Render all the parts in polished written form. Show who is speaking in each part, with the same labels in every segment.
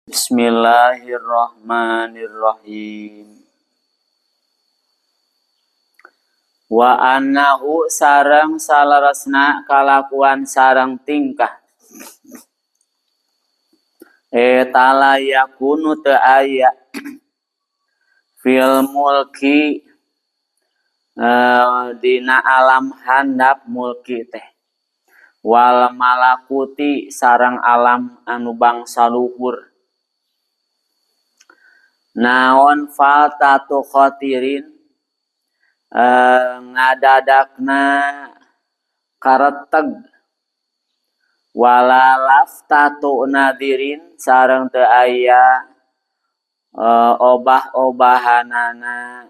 Speaker 1: Bismillahirrahmanirrahim. Wa annahu sareng saleresna kalakuan sareng tingkah eta la yakunu teu aya fil mulki dina alam handap mulki teh wal malakuti sareng alam anu bangsa luhur. Naon faltatu khotirin ngadadakna kareteg wala laftatu nadirin sareng teu aya obah-obahanana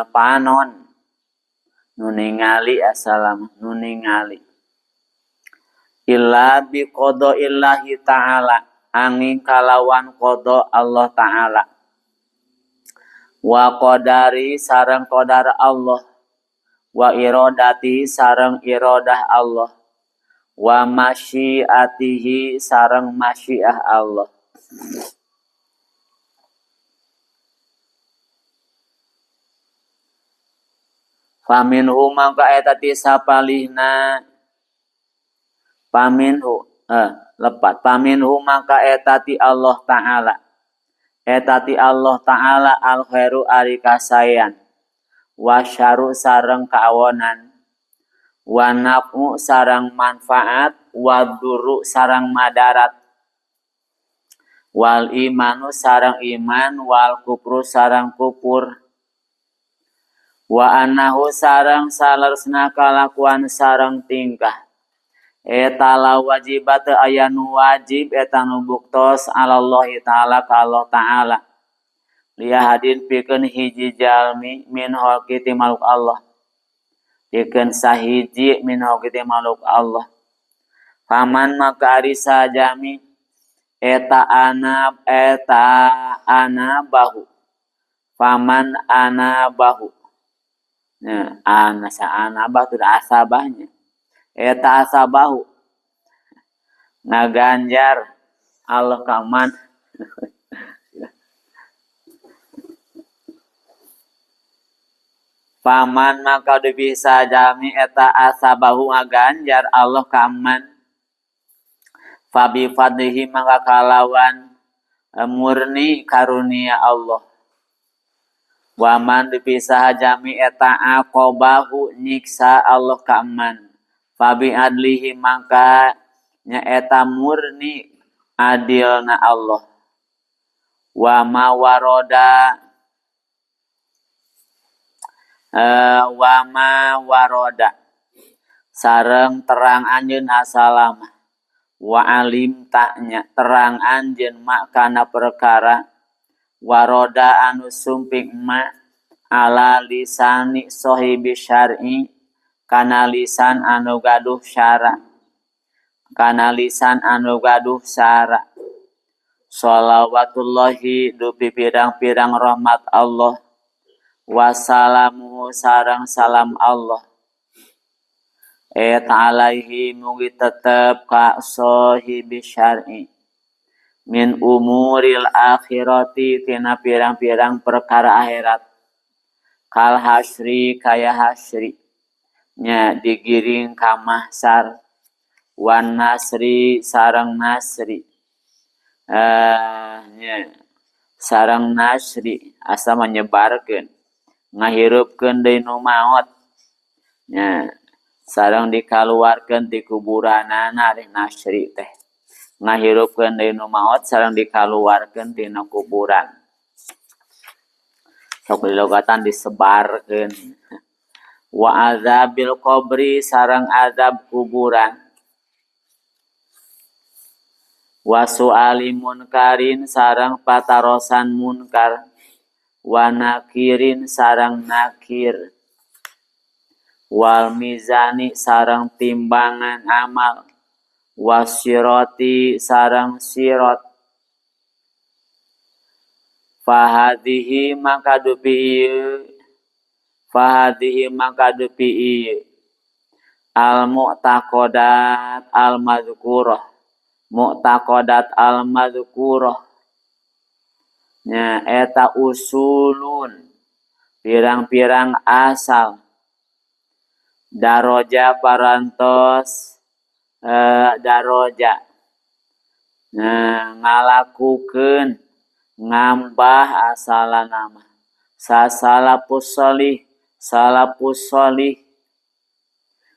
Speaker 1: panon nu ningali asalam nu ningali illa bi qada'illahi ta'ala angin kalawan qada Allah ta'ala wa qadari sareng qadar Allah wa iradati sareng iradah Allah wa masyiatihi sareng masyiah Allah. Faminhu mangka eta ti sapalihna paminhu lepat paminhu maka eta ti Allah ta'ala eta ti Allah ta'ala al khairu ari kasayan wa syaru sareng kaawonan wa naf'u sareng manfaat wa durru sareng madarat wal imanu sareng iman wal kufru sareng kufur wa annahu sareng saleresna kalakuan sareng tingkah eta la wajibat aya nu wajib eta nu buktos alallahi ta'ala ka Allah ta'ala liyahadin pikeun hiji jalmi min khalqi ti makhluk Allah pikeun sahiji min khalqi ti makhluk Allah faman maka ari sajami eta ana bahu faman ana bahu nya ana sa ana bah tu asabahnya eta asabahu ngaganjar Allah kaman paman maka bisa jami eta asabahu ngaganjar Allah kaman fabi fadlihi maka kalawan murni karunia Allah waman dipisah jami eta aqobahu nyiksa Allah kaman fabi adlihi maka nyaeta murni adilna Allah wa ma waroda wa ma waroda sareng terang anjeun asalama wa alim taknya terang anjeun makana perkara waroda anu sumping ma ala lisani sahibi syar'i kana lisan anu gaduh syara kana lisan anu gaduh syara shalawatullahi dupi pirang-pirang rahmat Allah wassalamu sareng salam Allah eta alaihi mugi tetep ka sahibi syar'i min umuril akhirati tina pirang-pirang perkara akhirat kal hasri kaya hasri nya digiring ka mahsar wan nasri sareng nasri nya sareng nasri asa menyebarkeun ngahirupkeun deui nu maot nya sareng dikaluarkeun ti kuburanana ari nasri teh ngahirupkeun deui nu maot sareng dikaluarkeun tina kuburan sok dilogatan disebarkeun wa azabil qabri sareng azab kuburan wa su'ali munkarin sareng patarosan munkar wa nakirin sareng nakir wal mizani sareng timbangan amal wasirati sareng sirat fahadihi maka dupi ieu fahadihi maka dupi ieu Al mu'taqadat al mazkurah, mu'taqadat al mazkurah nya eta usulun pirang-pirang asal daroja parantos daroja ngalakukeun ngambah asalana mah sasalapus sholih salapus sholih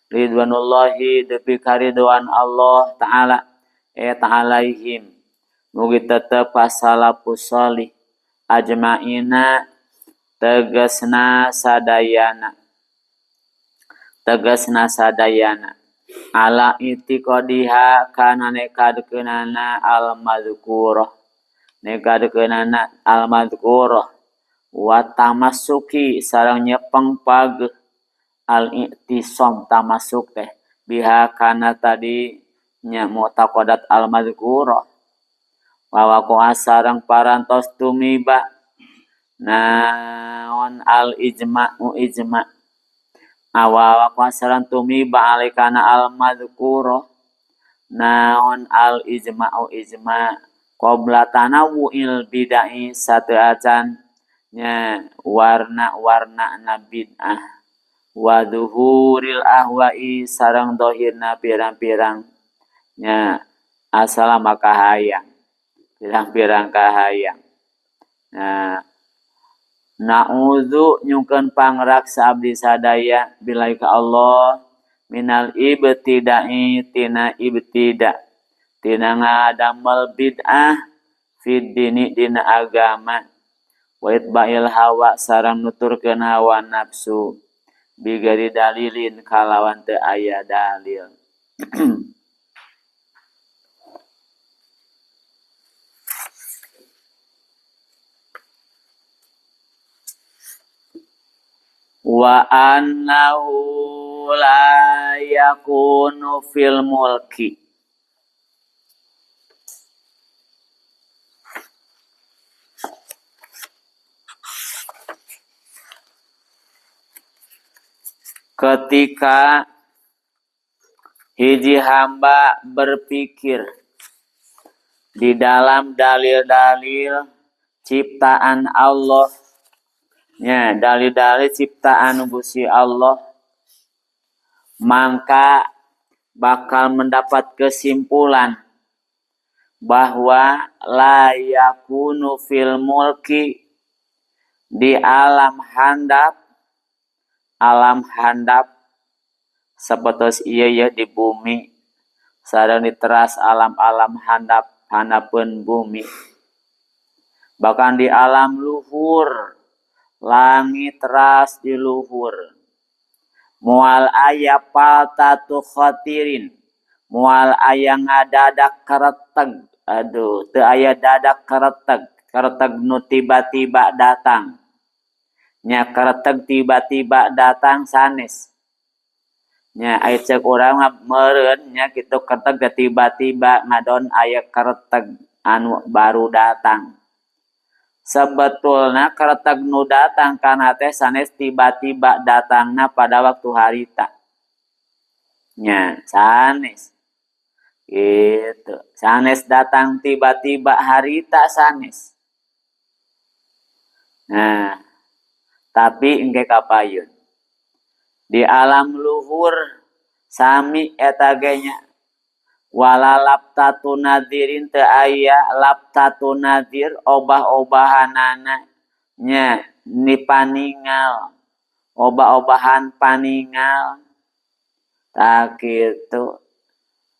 Speaker 1: ridwanullahi depi karidwan Allah ta'ala eta alaihim mugi tetep salapus sholih ajmaina tegasna sadayana tegasna sadayana ala itiqadiha kana nekadkeunana al mazkurah nekadkeunana al mazkurah wa tamassuki sareng nyepeng pageuh al i'tisam tamasuk teh biha kana tadi nya mu'taqadat al mazkurah wa waqa'a sareng parantos tumiba naon al ijma'u ijma' awa waqa'a sareng tumiba alaikana al mazkurah naon al ijma'u ijma' qabla tanawu'il bid'ah satu acan nya warna-warna na bid'ah wa zuhuril ahwa'i sareng dohirna pirang-pirang nya asal maka hayang pirang-pirang kahayang. Nah, na'udzu nyungkeun pangraksa abdi sadaya billahi ka Allah minal ibtida'i tina ibtida tina ngadamel bid'ah fid dini dina agama wa itba'il hawa sareng nuturkeun hawa nafsu bigari dalilin kalawan teu aya dalil. Wa annahu la yakunu fil mulki ketika hiji hamba berpikir di dalam dalil-dalil ciptaan Allah nya dalil-dalil ciptaan Gusti Allah maka bakal mendapat kesimpulan bahwa la yakunu fil mulki di alam handap sapertos ieu ya di bumi sareng diteras alam-alam handap handapeun bumi bahkan di alam luhur langit teras di luhur moal aya paltatu khatirin moal aya ngadadak kereteg aduh teu aya dadak kereteg kereteg nu tiba-tiba datang nya kereteg tiba-tiba datang sanes nya aya ceuk urang mah meureun nya kitu kereteg tiba-tiba ngadon aya kereteg anu baru datang sebetulna kereteg nu datang kana teh sanes tiba-tiba datangna pada waktu harita nya sanes gitu sanes datang tiba-tiba harita sanes. Nah tapi engke kapayun di alam luhur sami eta ge nya wala laptatu nadirin teu aya laptatu nadir obah-obahanana nya ni paningal obah-obahan paningal tah kitu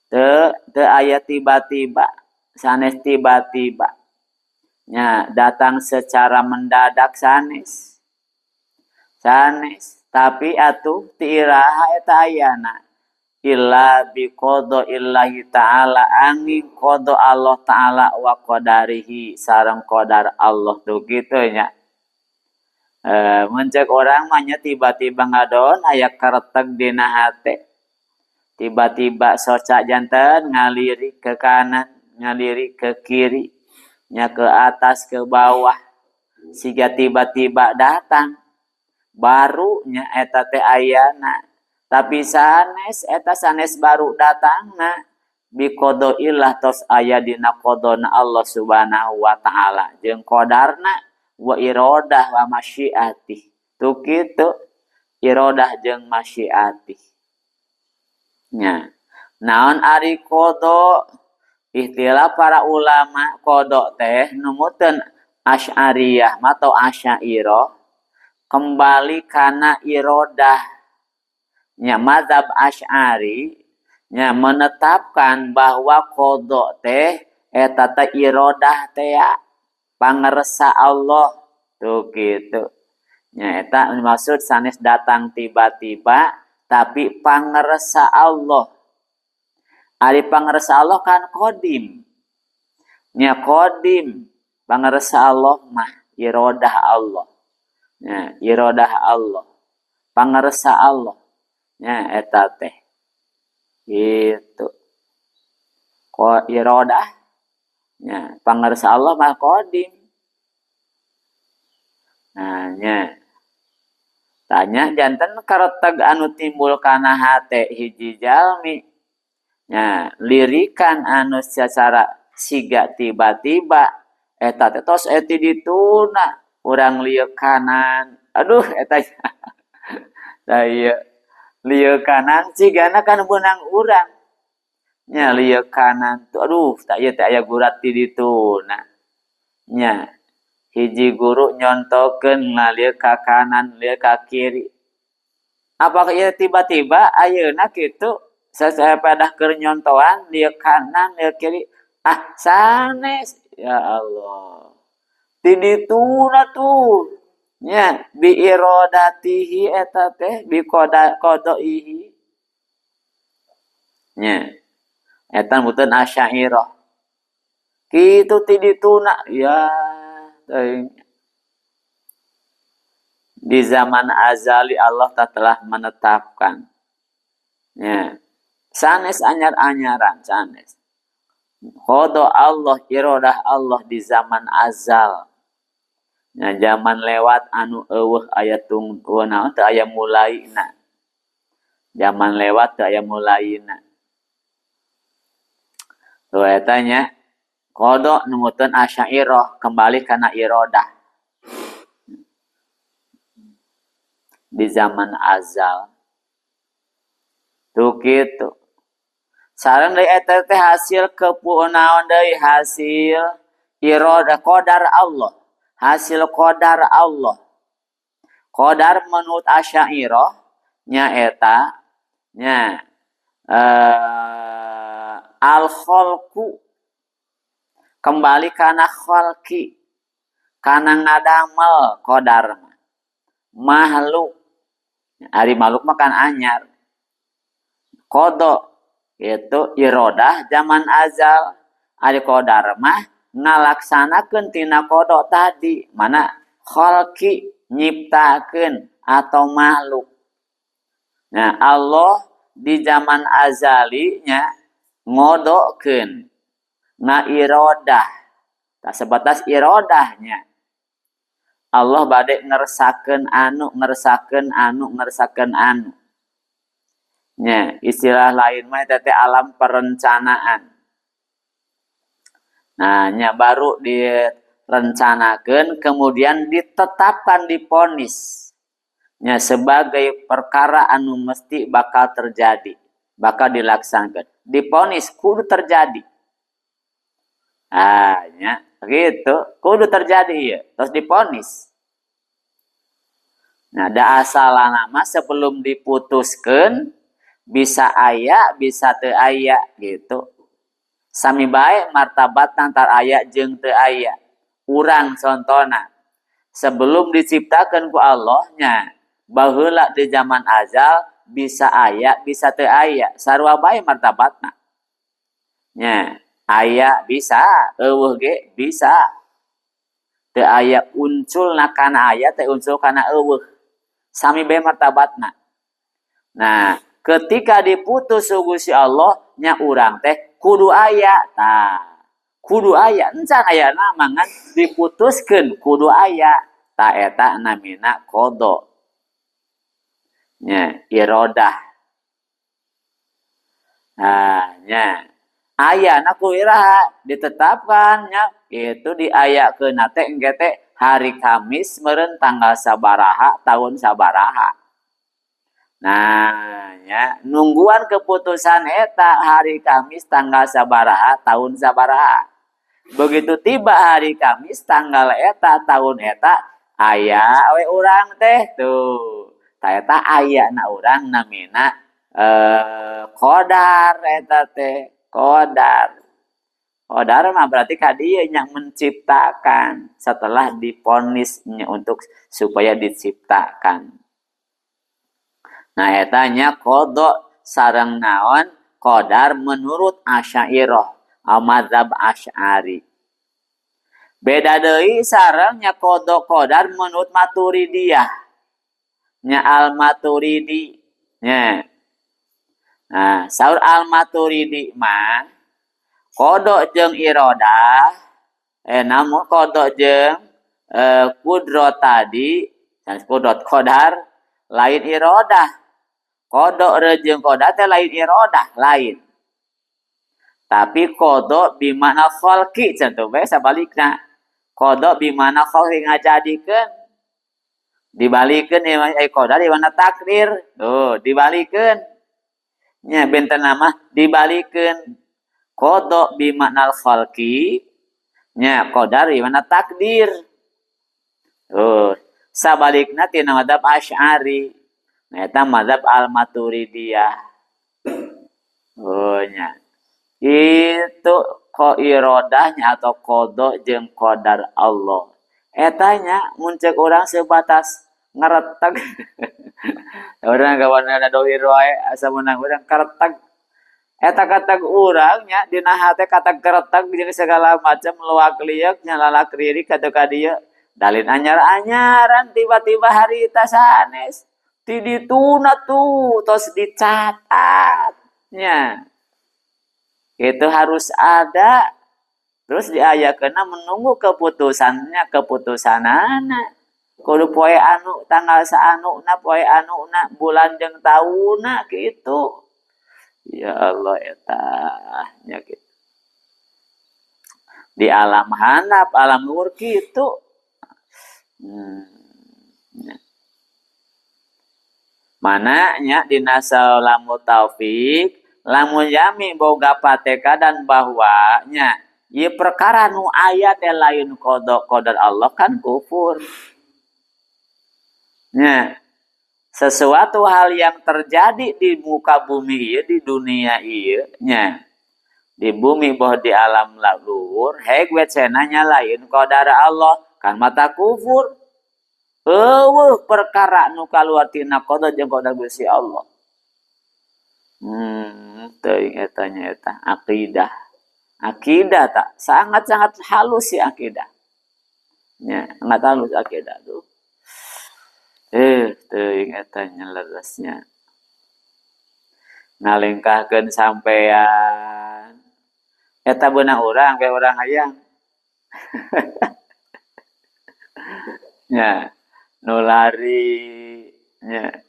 Speaker 1: teu aya tiba-tiba sanes tiba-tiba nya datang secara mendadak sanes sanes tapi atuh ti iraha eta ayana illa bi qada illahi ta'ala angin qada Allah ta'ala wa qadarihi sareng qadar Allah tuh kitu nya. Mun ceuk urang mah nya tiba-tiba ngadon aya kereteg dina hate tiba-tiba soca janten ngalirik ke kanan ngalirik ke kiri nya ke atas ke bawah siga tiba-tiba datang barunya eta teh ayana Tapi sanes eta sanes baru datangna biqadailah tos aya dina qadana Allah Subhanahu wa taala jeung qadarna wa iradah wa masyiatih. Tuh kitu iradah jeung masyiatih. Nya. Naon ari qada? Istilah para ulama qada teh numutkeun Asy'ariyah atau Asy'ariyah kembali kana iradah. Nya mazhab Asy'ari nya menetapkan bahwa qada teh eta teh iradah teh pangersa Allah. Tuh kitu. Nya eta maksud sanes datang tiba-tiba tapi pangersa Allah. Ari pangersa Allah kan qadim. Nya qadim pangersa Allah mah iradah Allah. Nya iradah Allah. Pangersa Allah. Nya eta teh. Gitu. Ko iradah nya pangersa Allah mah qadim. Nah nya tanya janten kareteg anu timbul kana hate hiji jalmi. Nya lirikan anu secara siga tiba-tiba eta teh tos eti dituna urang lieu kanan. Aduh eta tah ieu lieu kanan cigana kan beunang urang. Nya lieu kanan tuh aduh tah ieu teh aya gurat ti dituna. Nya hiji guru nyontokeun ngalieu ka kanan lieu ka kiri. Apakah ieu tiba-tiba ayeuna kitu saya padah keur nyontoan lieu kanan lieu kiri ah sanes ya Allah ti dituna tuh nya bi iradatihi eta teh bi qadaihi nya eta mutun Asy'ariyah kitu ti dituna ya teuing. Di zaman azali Allah telah menetapkan nya sanes anyar-anyaran sanes qada Allah iradah Allah di zaman azal nya zaman lewat anu eueuh aya tung naon teu aya mulaina zaman lewat teu aya mulaina tuh eta nya qada numutkeun Asy'ariyah kembali kana iradah di zaman azal tuh kitu. Sareng deui eta teh hasil kepunaon deui hasil iradah qadar Allah, hasil qadar Allah. Qadar menurut Asy'ariyah nya eta nya al khalqu kembali kana khalqi kana ngadamel qadar makhluk. Ari makhluk mah kan anyar. Qada itu iradah zaman azal. Ari qadar mah ngalaksanakeun tina qada tadi, mana khalqi nyiptakeun atau makhluk. Nah, Allah di zaman azali nya ngodokeun ngairadah. Tak sebatas iradahnya. Allah bade ngersakeun anu, ngersakeun anu, ngersakeun anu. Nya, istilah lain mah eta teh alam perencanaan. Nah, nya baru direncanakeun kemudian ditetapkan diponis. Nya sebagai perkara anu mesti bakal terjadi, bakal dilaksanakan. Diponis kudu terjadi. Ah, nya gitu, kudu terjadi ya, terus diponis. Nah, da asalana mah sebelum diputuskeun bisa aya, bisa teu aya gitu. Sami bae martabat antar aya jeung teu aya. Urang contona sebelum diciptakeun ku Allah nya baheula di zaman azal bisa aya, bisa teu aya, sarua bae martabatna. Nya, aya bisa, eueuh ge bisa. Teu aya unculna kana aya, teu uncul kana eueuh. Sami bae martabatna. Nah, ketika diputus ku Allah nya urang teh kudu aya. Tah, kudu aya encan ayana mangan diputuskeun kudu aya. Tah eta namina qada. Nya iradah. Nah, nya. Ayana ku iraha ditetapkan nya itu diayakeun teh engke teh hari Kamis meureun tanggal sabaraha tahun sabaraha. Nah, nya nungguan keputusan eta hari Kamis tanggal sabaraha tahun sabaraha. Begitu tiba hari Kamis tanggal eta tahun eta aya we urang teh tuh. Ta eta ayana urang namina qadar eta teh. Qadar. Qadar mah berarti ka dieu nya menciptakan setelah diponisnya untuk supaya diciptakan. Nah eta nya qada sareng naon? Qadar menurut Asy'ariyah, mazhab Asy'ari. Beda deui sareng nya qada qadar menurut Maturidiyah. Nya Al-Maturidi nya. Nah, saur Al-Maturidi mah qada jeung iradah namun qada jeung kudrat tadi, sanes kudrat qadar lain iradah. Qada jeung qadar teh lain iradah, lain. Tapi qada bimana khalqi cenah bae sabalikna. Qada bimana khalqi ngajadikeun. Dibalikeun qadar di mana takdir. Tuh, dibalikeun. Nya benten nama dibalikeun. Qada bimaknal khalqi nya qadar di mana takdir. Tuh, sabalikna tina mazhab Asy'ari. Nah eta mazhab Al-Maturidiyah. Oh nya. Itu ko iradahnya atau qada jeung qadar Allah. Eta nya mun ceuk urang sebatas ngereteg. Urang kawanana dohir wae asa meunang urang kereteg. Eta katag urang nya dina hate katag kereteg jeung segala macam luak lieuk nya lalak lirik katu ka dieu. Dalin anyar-anyaran tiba-tiba harita sanes. Ti dituna tuh tos dicatat nya. Itu harus ada. Terus diayakeunna menunggu keputusannya, keputusanana. Kudu poe anu tanggal saanuna, poe anuna, bulan jeung taunna kitu. Ya Allah eta nya kitu. Di alam handap, alam luhur kitu. Nya. Mana nya dina salamu taufik lamun jami boga patekadan bahwa nya ieu perkara nu aya teh lain qada qadar Allah kan kufur. Nya, sesuatu hal yang terjadi di muka bumi ieu, di dunia ieu nya, di bumi boh di alam luhur heg we cenah nya lain qadar Allah kan mata kufur. Eueuh perkara nu kaluar tina qada jeung qadar Gusti Allah. Teuing eta nya eta akidah. Akidah tak sangat-sangat halus si akidah. Nya, sangat halus akidah tuh. Teuing eta nya leresnya. Ngalengkahkeun sampean. Eta beunang urang we urang hayang. Nya, nu lari nya.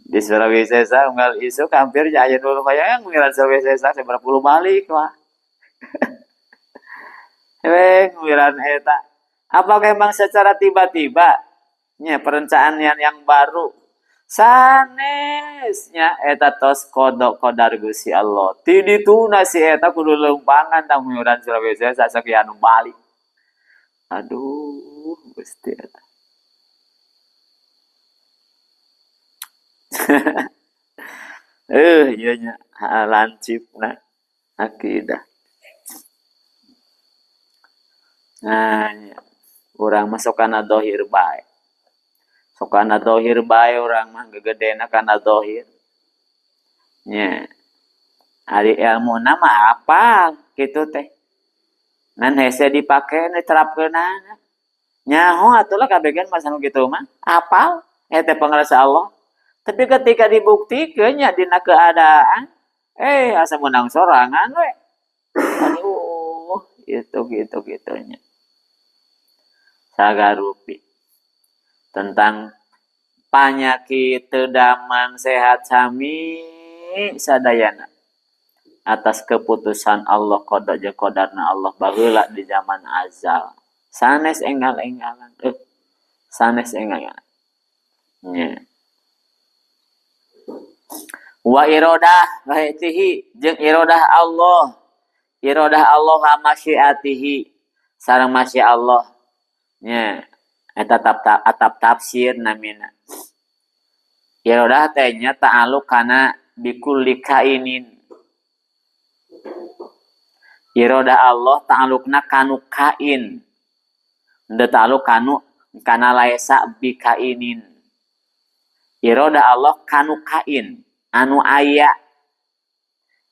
Speaker 1: Di Surawisesa unggal isuk hampir aya nu lumayan ngiran Surawisesa sabaraha puluh balik mah. Ngiran eta. Apakah emang secara tiba-tiba nya perencanaan yang baru sanesnya eta tos qada qadar Gusti Allah. Ti dituna si eta kudu leumpangan tah ngiran Surawisesa sakian balik. Aduh, Gusti eta. Ieu nya lancipna akidah. Nah, nya. Urang mah sok kana dohir bae. Sok kana dohir bae urang mah gegedena kana dohir. Nya. Ari ilmuna mah apal kitu teh. Ngan hese dipake diterapkeunana. Nyaho atuh lah kabegan mah anu kitu mah apal eta pangrasa Allah. Tapi ketika dibuktikeun nya dina keadaan asa meunang sorangan we. Aduh, itu gitu gitunya. Sagarupi tentang panyakit teu damang sehat sami bumi sadayana atas keputusan Allah qada jeung qadarna Allah baheula di zaman azal sanes enggal-enggalan sanes enggal-enggalan nya. Wa iradah rahmatihi jeung iradah Allah, iradah Allah wa masyiatihi sareng masya Allah nya eta atap tafsir namina. Iradah teh nya ta'alluq kana bikulli kainin. Iradah Allah ta'alluqna kanu kain, henteu ta'alluq kanu kana laesa bikainin. Iradah Allah kanu kain anu aya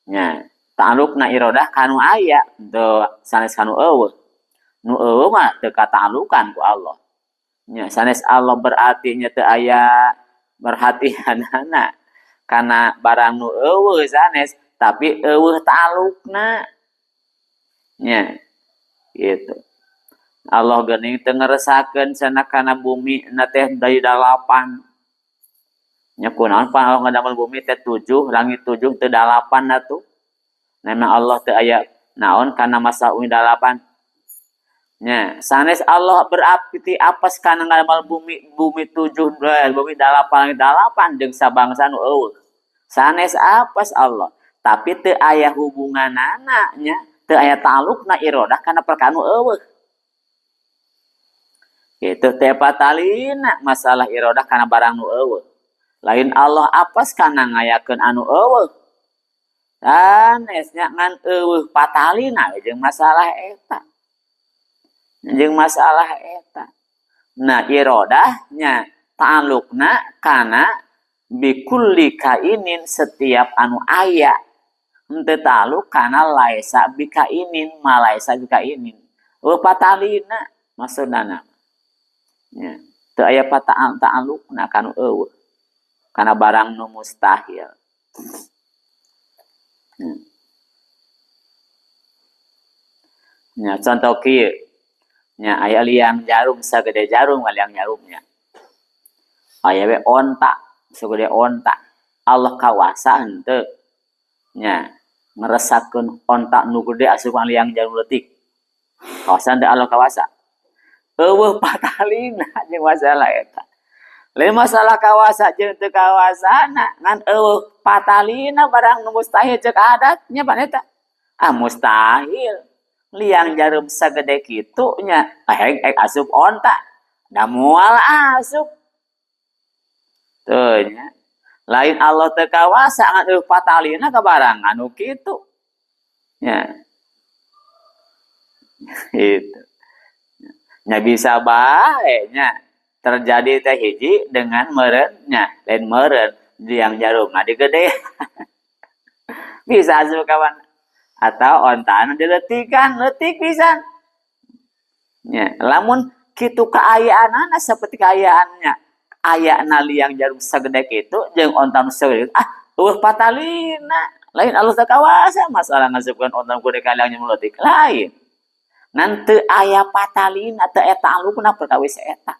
Speaker 1: nya, ta'alluqna iradah kanu aya teu sanes kanu eueuh. Nu eueuh mah teu kata'alluqan ku Allah nya, sanes Allah berarti nya teu aya perhatianana kana barang nu eueuh sanes, tapi eueuh ta'alluqna nya gitu. Allah geuning teu ngeresakeun cenah kana bumi na teh dari 8 nya, kunaon pan Allah ngadamel bumi teh 7, langit 7 teu 8 atuh. Memang Allah teu aya naon kana masa bumi 8 nya, sanes Allah berarti apes kana ngadamel bumi, bumi 7, bumi 8, langit 8 jeung sabangsa nu eueuh. Sanes apes Allah, tapi teu aya hubunganana nya, teu aya ta'alluqna iradah kana perkara nu eueuh. Kitu teh patalina masalah iradah kana barang nu eueuh. Lain Allah apes kana ngayakeun anu eueuh. Sanes nya ngan eueuh patalina jeung masalah eta. Jeung masalah eta. Nah, iradah nya ta'alluqna kana bikulli kainin setiap anu aya. Henteu ta'alluq kana laesa bikainin, malaesa bikainin. Eueuh patalina maksudna. Nya, teu aya ta'alluqna kanu eueuh. Kana barang nu mustahil. Nya contoh kieu. Nya aya liang jarum sagede jarum liang jarumnya. Aya we onta sagede onta. Allah kawasa henteu. Nya ngeresakeun onta nu gede asup liang jarum leutik. Kawasa henteu Allah kawasa. Eueuh patalina jeung masalah eta. Lain masalah kawasa jeung teu kawasana ngan eueuh patalina barang nu mustahil ceuk adat nya pan eta. Ah mustahil. Liang jarum sagede kitu nya heng ek asup onta. Da moal asup. Teu nya. Lain Allah teu kawasa ngan eueuh patalina ka barang anu kitu. Nya. Itu. Nya bisa bae nya. Terjadi teh hiji dengan meureunnya, lain meureun liang jarum mah digede. Bisa asup kawan atau ontaan diletikan, letik pisan. Nya, lamun kitu kaayaanana seperti kaayaannya, ayana liang jarum sagede kitu jeung onta nu sagede, ah eueuh patalina. Lain Allah teu kawasa masalah ngasupkeun onta nu gede ka liang jarum leutik, lain. Ngan teu aya patalina, teu eta alukna perkawis eta.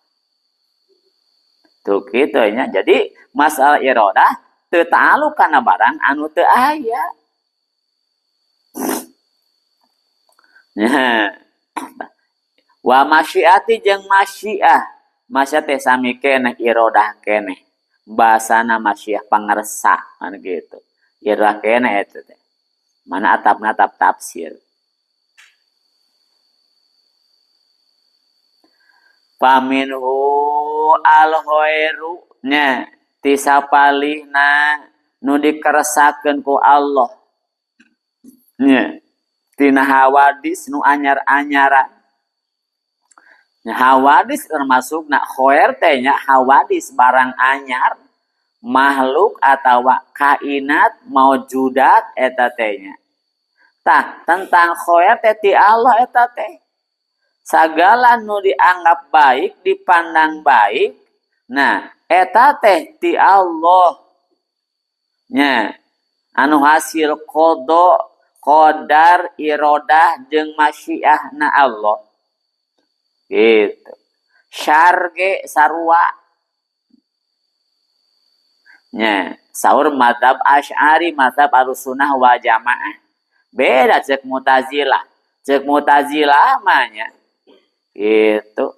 Speaker 1: Tuh kitu nya. Jadi masalah iradah teu ta'alluq kana barang anu teu aya. Nya. Wa masyiati jeung masyiah. Masyiah teh sami keneh iradah keneh. Bahasana masyiah pangersa kan gitu. Iradah keneh eta teh. Mana atapna atap tafsir. Paminhu al-khairu nya ti sapalihna nu dikeresakeun ku Allah nya tina hawadis nu anyar-anyaran. Nya hawadis termasuk na khair teh nya hawadis barang anyar makhluk atawa kainat maujudat eta teh nya. Tah tentang khair teh ti Allah eta teh. Sagala nu dianggap baik, dipandang baik, nah eta teh ti Allah. Nya anu hasil qada, qadar, iradah jeung masyiahna Allah. Gitu. Syar ge sarua. Nya, saur mazhab Asy'ari, mazhab Ahlussunnah wal Jamaah. Beda cek Mu'tazilah. Cek Mu'tazilah mah nya. Gitu.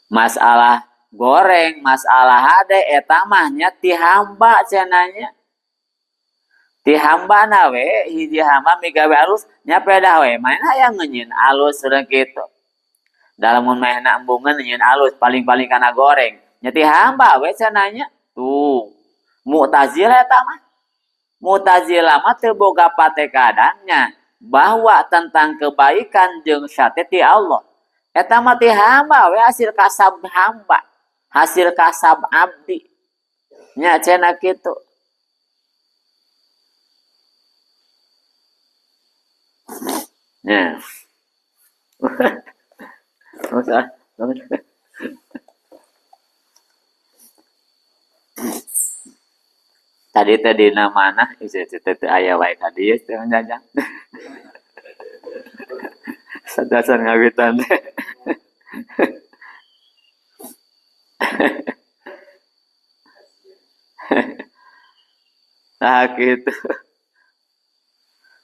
Speaker 1: Masalah goreng, masalah hade eta mah nya ti hamba cenanya. Ti hamba na we hiji hamba migawe alus nya pedah we manehna hayang ngeunyeun alus urang kitu. Dalam mun manehna embungeun nyeun alus paling-paling kana goreng. Nya ti hamba we cenanya. Tuh. Mu'tazilah eta mah. Mu'tazilah mah teu boga patekadannya bahwa tentang kebaikan jeung syate ti Allah. Eta mah ti hamba we hasil kasab hamba, hasil kasab abdi. Nya cenah kitu. Nya. Tadi teh dina mana ieu teh teh aya wae ka dieu teh jajang. Sadasan ngawitan teh. Nah gitu.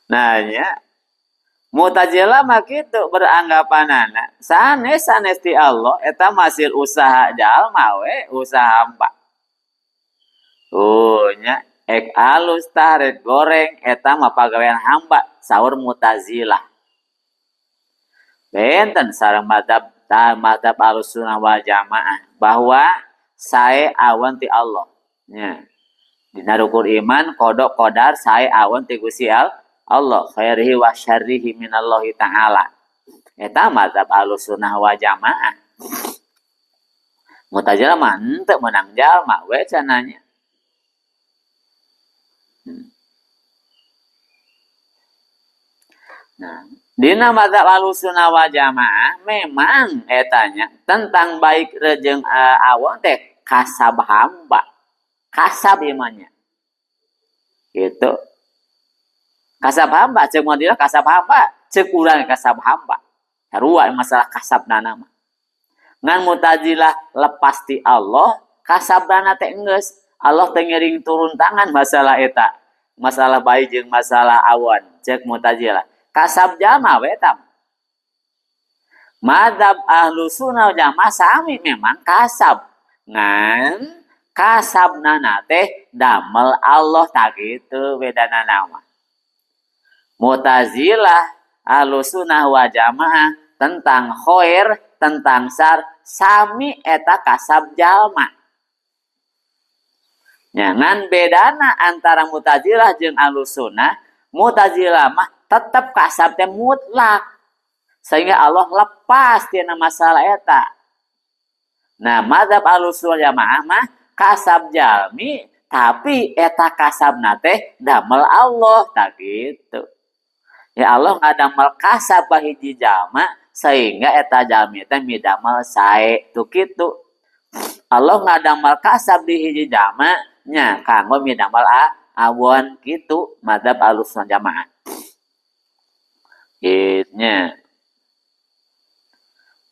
Speaker 1: Nah nya Mu'tazilah mah kitu beranggapanana sanes sanes ti Allah eta hasil usaha jalma we usaha hamba. Tuh nya ek alus tah rek goreng eta mah pagawean hamba saur Mu'tazilah. Benten sareng mazhab mazhab Ahlussunnah wal Jamaah bahwa sae awan ti Allah. Nya. Dina rukun iman qada qadar sae awan ti Gusti Allah khairihi wa syarrihi minallahi ta'ala. Eta mazhab Ahlussunnah wal Jamaah. Mu'tazilah mah henteu meunang jalma we cenanya. Nah, dina mazhab Ahlussunnah wal Jamaah memang etanya tentang baik jeung awon teh kasab hamba, kasab imannya. Gitu. Kasab hamba cek Mu'tazilah kasab hamba, cek urang kasab hamba. Sarua masalah kasabna mah. Ngan Mu'tazilah lepas ti Allah, kasabna teh geus. Allah teh ngiring turun tangan masalah eta. Masalah baik jeung masalah awon, cek Mu'tazilah. Kasab jalma we eta. Mazhab Ahlussunnah wal Jamaah sami memang kasab. Ngan kasabna teh damel Allah tak kitu bedana mah. Mu'tazilah Ahlussunnah wal Jamaah tentang khair, tentang syar sami eta kasab jalma. Nya ngan bedana antara Mu'tazilah jeung Ahlussunnah, Mu'tazilah mah tetep kasab teh mutlak sehingga Allah lepas tina masalah eta. Nah, mazhab Ahlussunnah Jamaah mah kasab jalmi tapi eta kasabna teh damel Allah tak gitu. Ya Allah ngadamel kasab hiji jalma sehingga eta jalmi teh midamel sae tuh kitu. Allah ngadamel kasab di hiji jalma nya kanggo midamel awon kitu mazhab Ahlussunnah Jamaah. Gitnya.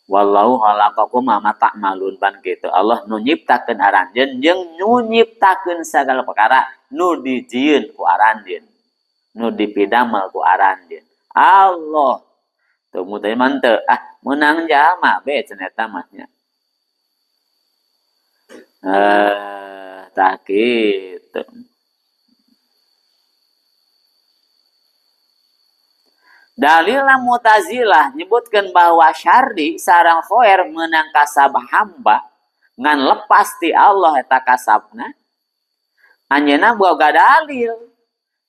Speaker 1: Wallahu khalaqakum wa ma ta'malun ban kitu. Allah nu nyiptakeun aranjeun jeung nu nyiptakeun sagala perkara nu dijieun ku aranjeun, nu dipidamel ku aranjeun. Allah. Teu mutai mah teu ah meunang jalma be cenah eta mah nya. Tah kitu. Dalilna Mu'tazilah nyebutkeun bahwa syarri sareng khair meunang kasab hamba ngan lepas ti Allah eta kasabna. Anjeunna boga dalil.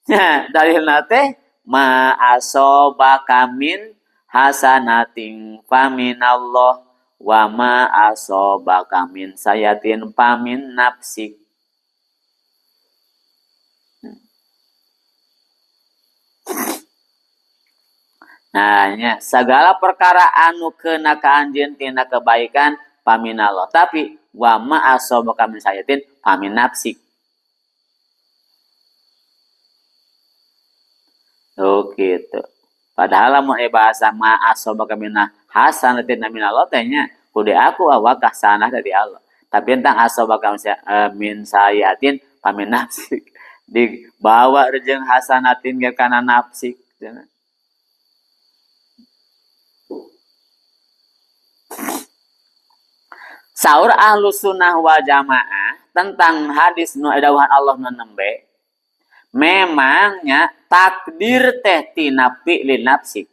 Speaker 1: Nya, dalilna teh ma asobaka min hasanatin faminallah wa ma asobaka min sayatin famin nafsik. Nah, nya, segala perkara anu kena ka anjeun tina kebaikan paminallah, tapi wa ma asobaka min sayatin famin nafsik. Oh gitu. Padahal lamun bahasa ma asobaka min hasanatin minallah teh nya kudu aku awak kasanah dari Allah. Tapi tentang asobaka min sayatin pamin nafsik dibawa jeung hasanatin ge kana nafsik. Saur ahlu sunnah wal jamaah tentang hadis nu dawuhan Allah nu nembe, memangnya takdir teh tina fi'li nafsik.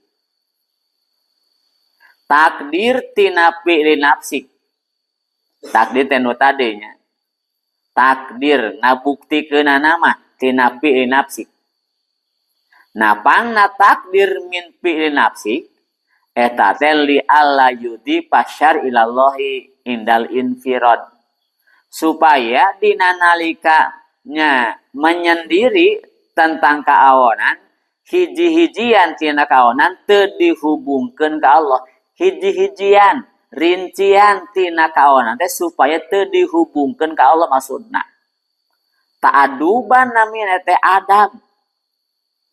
Speaker 1: Takdir tina fi'li nafsik. Takdir teh nu tadinya. Takdir ngabuktikeunana mah tina fi'li nafsik. Nah pangna takdir min fi'li nafsik eta teh li alla yudi pasyar ilallahi indal infirad, supaya dina nalikanya menyendiri tentang kaawonan, hiji-hijian tina kaawonan teu dihubungkeun ka Allah. Hiji-hijian rincian tina kaawonan teh supaya teu dihubungkeun ka Allah, maksudna ta'aduban namina teh adab.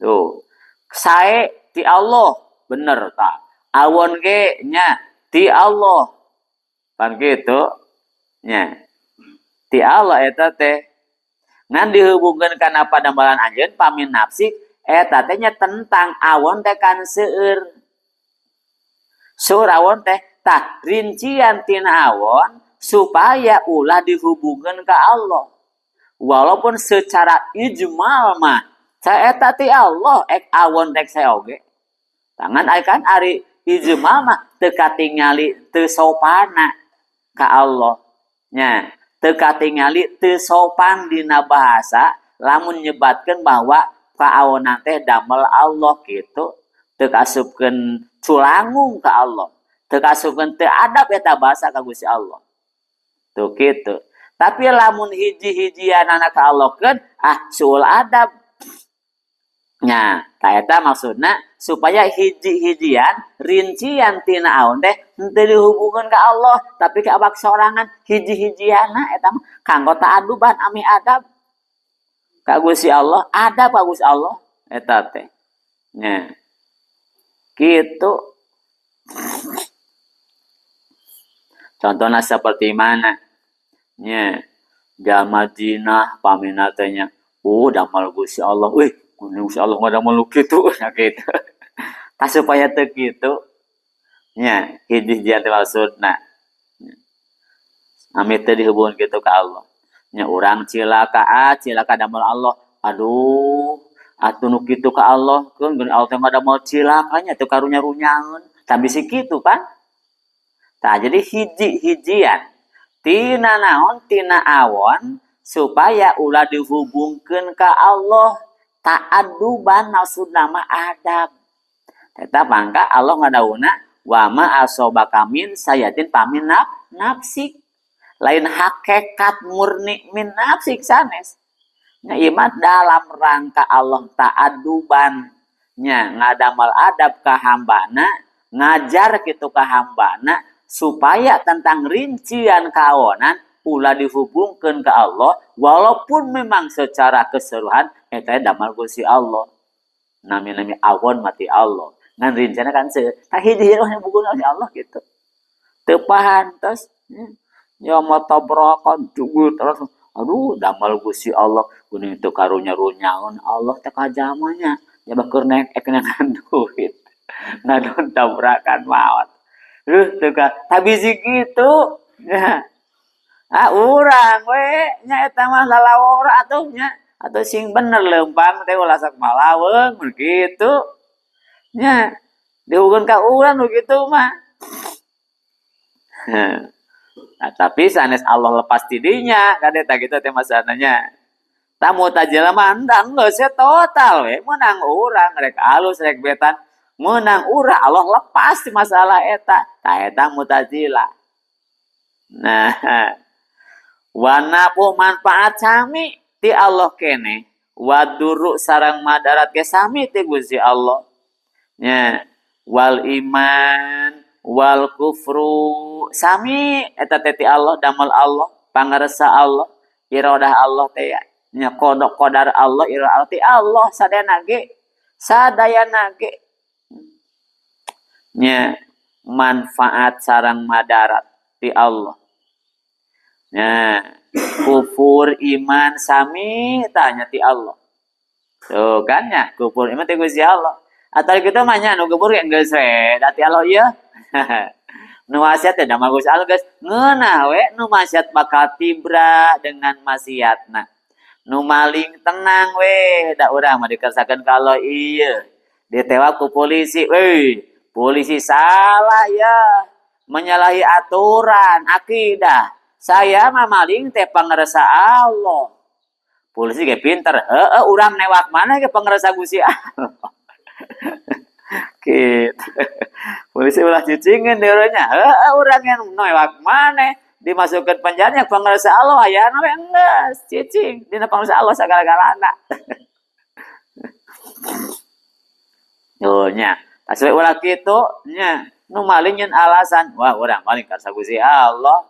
Speaker 1: Tuh sae ti Allah bener ta, awon ge nya ti Allah pan kitu nya ti Allah eta teh ngan dihubungkeun kana padamalan anjeun pamin nafsi eta teh nya tentang awon teh kan seueur seueur awon teh tah rincian tina awon supaya ulah dihubungkeun ka Allah walaupun secara ijmal mah saeta ti Allah ek awon rek sae oge tangan ai kan ari ijmal mah teu katingali teu sopana ka Allah nya, teu katingali teu sopan dina bahasa lamun nyebatkeun bahwa kaawonan teh damel Allah kitu, teu kasupkeun culangung ka Allah, teu kasupkeun teu adab eta bahasa ka Gusti Allah tuh kitu. Tapi lamun hiji-hijianana ka Allah keun ah suul adab nya, ta eta maksudna supaya hiji-hijian rincian tina aon teh henteu dihubungkeun ka Allah tapi ka awak sorangan hiji-hijianna eta mah kanggo ta'aduban ami adab ka Gusti Allah, adab ka Gusti Allah eta teh nya kitu. Contohna seperti mana nya, jalma jinah pamina teh nya, damel Gusti Allah, wih Gusti Allah ngadamel nu kitu nya kitu. Tah supaya teu kitu nya hiji-hijian teh maksudna ami teu dihubungkeun kitu ka Allah nya. Urang cilaka, ah cilaka damel Allah, aduh atuh nu kitu ka Allah keun geun Allah teh ngadamel cilakanya teu karunya-runyaeun tah bisi kitu kan. Tah jadi hiji-hijian tina naon tina awon supaya ulah dihubungkeun ka Allah, ta'aduban maksudna mah adab. Eta mangka Allah ngadawuhna wa ma asobaka min sayatin pamin nafsik, lain hakikat murni min nafsik sanes. Nya ieu mah dalam rangka Allah ta'aduban nya ngadamal adab ka hambana, ngajar kitu ka hambana supaya tentang rincian kaonan ulah dihubungkeun ka Allah walaupun memang secara keseluruhan eta damel Gusti Allah. Nami-nami awon mati Allah. Ngan rincianna kan seueur. Tah hiji-hiji mah buku Gusti Allah gitu. Teu pahantos ya matabrakan jugut terus aduh damel Gusti Allah kuning teu karunya-runyaeun Allah teh kajamanya ya bakur nek ek neangan duit ngadon tabrakan maot. Teu ka tabisi kitu nya. Ah urang we nya eta mah lalawora atuh nya, atuh sing bener leumpang teh ulah sok malaweung kitu nya, dihubungkeun ka urang nu kitu mah. Nah, tapi sanes Allah lepas tidinya kan eta kitu teh masalahnya. Tah Mu'tazilah mah endang geus total we meunang urang rek alus rek betan meunang urang Allah lepas ti masalah eta. Tah eta Mu'tazilah. Nah, wanapu manfaat sami ti Allah kene, waduru sareng madarat ge sami ti Gusti Allah nya, wal iman wal kufru sami eta teh ti Allah, damel Allah, pangaresa Allah, iradah Allah teh ya nya, kodok qadar Allah, iradah Allah ti Allah sadayana ge, sadayana ge nya manfaat sareng madarat ti Allah. Nya kufur iman sami tanya ti Allah. Tuh kan nya kufur iman ti Gusti Allah. Atau kitu mah nya nu kufur ge geus we da ti Allah ieu. Nu maksiat teh da mah Gusti Allah geus ngeunah we nu maksiat bakal tibra dengan maksiatna. Nu maling tenang we da urang mah dikersakeun ka Allah ieu. Ditewak ku polisi, weh polisi salah ya menyalahi aturan akidah. Saya mah maling teh pangersa Allah. Polisi ge pinter, heeh urang newak mana ge pangersa Gusti Allah. Gitu. Polisi ulah cicingin diurangnya, heeh urang yang newak mana dimasukkan penjaranya pangersa Allah ayana we enggeus cicing dina pangersa Allah sagala-galana. Tuh nya, asli ulah kitu nya, nu maling nyeun alasan, wah urang maling karsa Gusti Allah.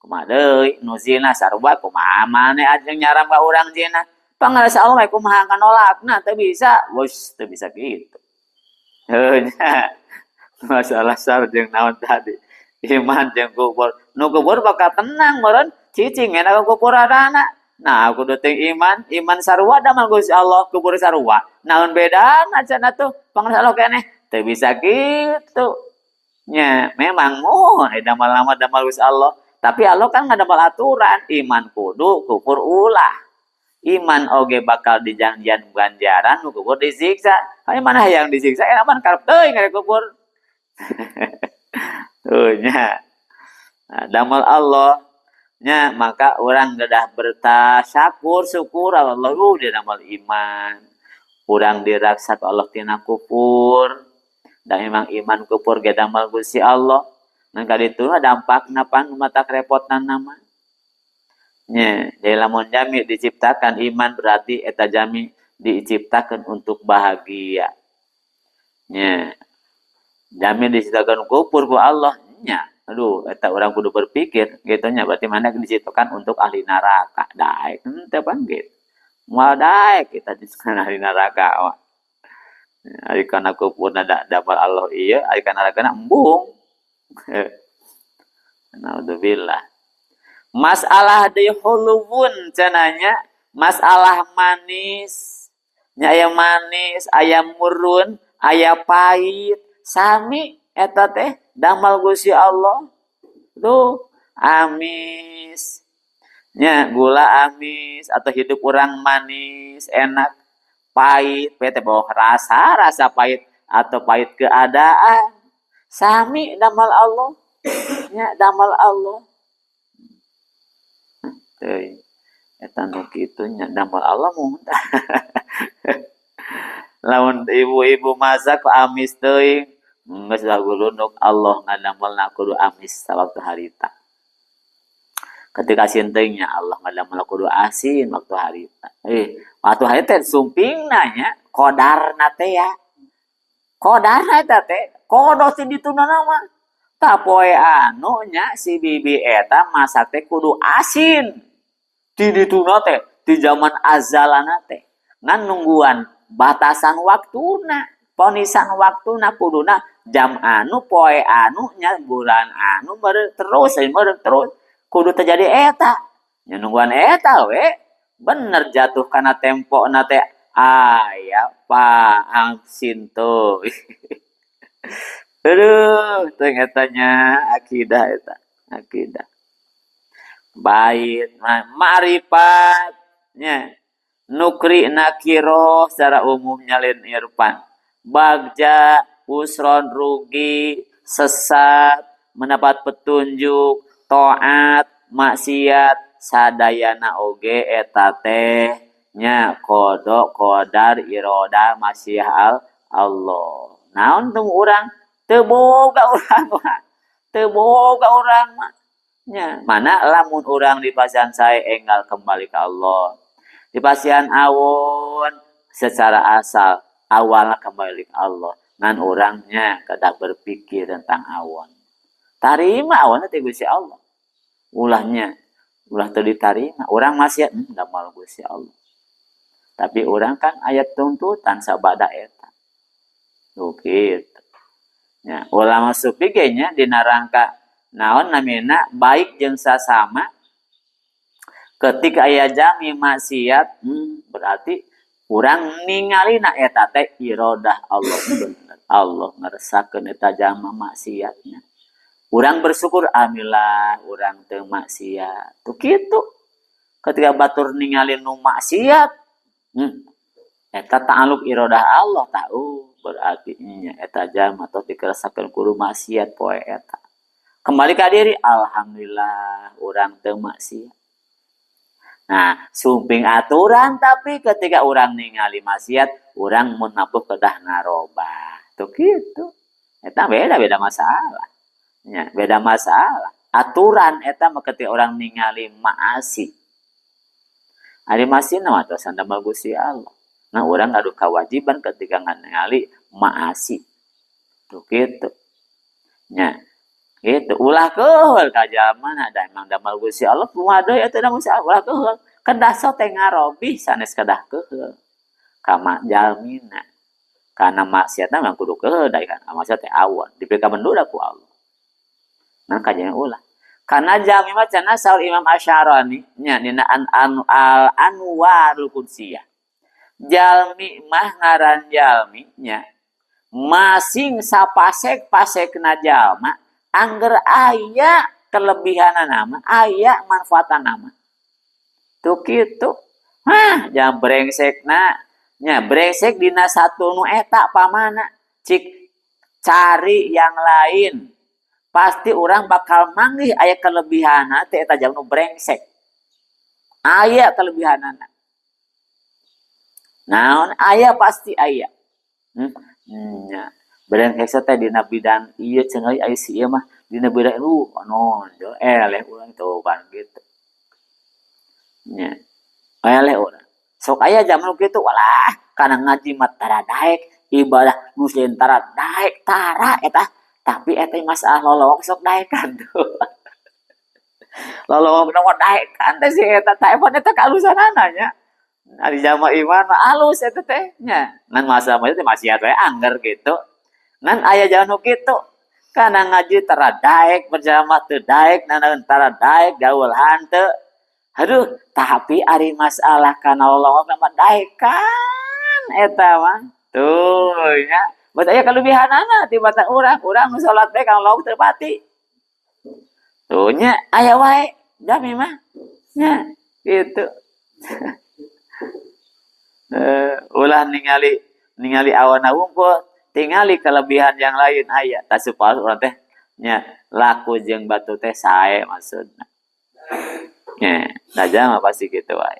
Speaker 1: Kumaha deui nu zina sarua kumaha maneh ajeng nyaram ka urang zina. Pangersa Allah we kumaha kanolakna teu bisa, wus teu bisa kitu. Heuh nya. Masalah sar jeung naon tadi? Iman jeung kubur. Nu kubur bakal tenang meureun cicing enak kuburanana. Nah, kudu teh iman, iman sarua da mah Gusti Allah, kubur sarua. Naon bedana cenah tuh? Pangersa Allah keneh teu bisa kitu. Nya, memang mun eta mah lama damel Gusti Allah, tapi Allah kan ngadamel aturan, iman kudu, kufur ulah. Iman oge bakal dijanjian ganjaran, nu kufur disiksa. Hayu mana hayang disiksa, enak mah karep teuing ari kufur. Tuh nya. Nah, damel Allah nya maka orang gedah bertasyakur syukur Allah dia damel iman. Urang diraksa ku Allah tina kufur. Dan memang iman kufur ge damel Gusti Allah. Ngan kaditu dampakna pan mata kerepotna nama. Nya, jadi lamun jami diciptakan iman berarti eta jami diciptakan untuk bahagia. Nya. Jami diciptakan kufur ku Allah nya. Aduh, eta urang kudu berpikir gitu nya, berarti mana diciptakan untuk ahli neraka. Daek henteu pan gitu. Moal daek kita diciptakan ahli neraka mah. Ari kana kufurna damel Allah ieu, ari kana nerakana embung. Naudzubillah. Masalah di huluwun cenanya, masalah manis. Nya aya manis, aya murun, aya pahit, sami eta teh damel Gusti Allah. Tuh amis. Nya gula amis atau hidup urang manis, enak, pahit, teh bawa rasa pahit atau pahit keadaan. Sami damel Allah. Nya damel Allah. Teuing eta nu kitu nya damel Allah mun. Lamun ibu-ibu masak amis teuing, geus gulunuk Allah ngadamelna kudu amis sawaktu harita. Ketika asin teuing nya Allah ngadamelna kudu asin waktu harita. Waktu harita sumpingna nya kodarna teh ya. Kodarna eta teh kodo si dituna mah. Tah poe anu nya si bibi eta masak teh kudu asin. Di dituna teh di zaman azalana teh. Ngan nungguan batasan waktuna, ponisan waktuna kuduna jam anu poe anu nya bulan anu baru terus baru terus kudu terjadi eta. Nya nungguan eta we bener jatuh kana tempona teh aya pa asin tuh. Aduh, teu eta nya akidah eta, akidah. Bait ma'rifat nya nukri nakiro secara umumnya lain irfan. Bagja, usron rugi, sesat, mendapat petunjuk, taat, maksiat, sadayana oge eta teh nya qada qadar iroda masyiah Allah. Naon tung urang teu boga urang mah. Teu boga urang mah. Nya, mana lamun urang di pasian sae enggal kembali ke Allah. Di pasian awon secara asal awalnya kembali ke Allah. Ngan orangnya kedah berpikir tentang awon. Tarima awon teh Gusti Allah. Ulahnya, ulah teu ditarima. Urang masih damel Gusti Allah. Tapi urang kan ayat tuntutan sabada eta. Tuh gitu. Nya, ulama sufi ge nya dina rangka naon namina baik jeung sasama. Ketika aya jalmi maksiat, berarti urang ningalina eta teh iradah Allah, bener. Allah ngeresakeun eta jalma maksiatnya. Urang bersyukur, alhamdulillah urang teu maksiat. Tuh kitu. Ketika batur ningali nu maksiat, eta ta'alluq iradah Allah tahu berarti nya eta jalma tos dikeresakeun kudu maksiat poe eta. Kembali ka diri, alhamdulillah urang teu maksiat. Nah, sumping aturan tapi ketika urang ningali maksiat, urang mun mampu kedah ngarobah. Tuh kitu. Eta beda-beda masalah. Ya, beda masalah. Aturan eta mah ketika orang ningali maasi. Ari maasi mah tos damel Gusti Allah. Nah, urang gaduh kewajiban ketika ningali maasi. Tuh kitu. Nya. Gitu, ulah keuheul ka jalma da emang damel Gusti Allah kumaha deui atuh da Gusti Allah ulah keuheul. Kedah sok teh ngarobih sanes kedah keuheul. Kama jalmina. Karena maksiatna memang kudu keuheul da kan maksiat teh awon dipikabendu ku Allah. Nah kajian ulah. Karena jalmi mah cenah saur Imam Asy'arani nya dina al Anwarul Qudsiyah. Jalmi mah ngaran jalmi nya masing sapasek-pasekna jalma angger aya kelebihanana mah aya manfaatna mah. Tuh kitu. Hah, jangan brengsekna. Nya brengsek dina satu nu eta pamana. Cik cari yang lain. Pasti orang bakal manggih aya kelebihanna teh eta jalma nu brengsek. Aya kelebihanana. Naon aya pasti aya. Nya. Brengsek teh dina bidang ieu cenah aya si ieu mah dina bidang nonjol eleh urang tuh kan gitu. Nya. Eleh urang. Sok aya jalma nu kitu walah kana ngaji mah tara daek, ibadah nu lain tara daek, tara eta. Tapi eta masalah lolowok sok daekan tuh. Lolowok mah daekan teh si eta teh eta eta kalusanana nya. Ari jalma iman mah alus eta teh nya. Ngan masalah mah teh maksiat we angger gitu. Ngan aya jalma nu kitu. Kana ngaji tara daek, berjamaah teu daek, nanaon tara daek, gaul hanteu. Aduh, tapi ari masalah kana lolowok mah daekan eta mah. Tuh nya. Berarti aya kelebihanana tibatan urang, urang nu salat bae kana lolowok teu pati. Tuh nya aya wae jami mah. Nya gitu. Ulah ningali awana wungkul, tingali kelebihan yang lain aya. Tah supaya urang teh nya laku jeung batu teh sae maksudna. Nya, da jalma pasti kitu wae.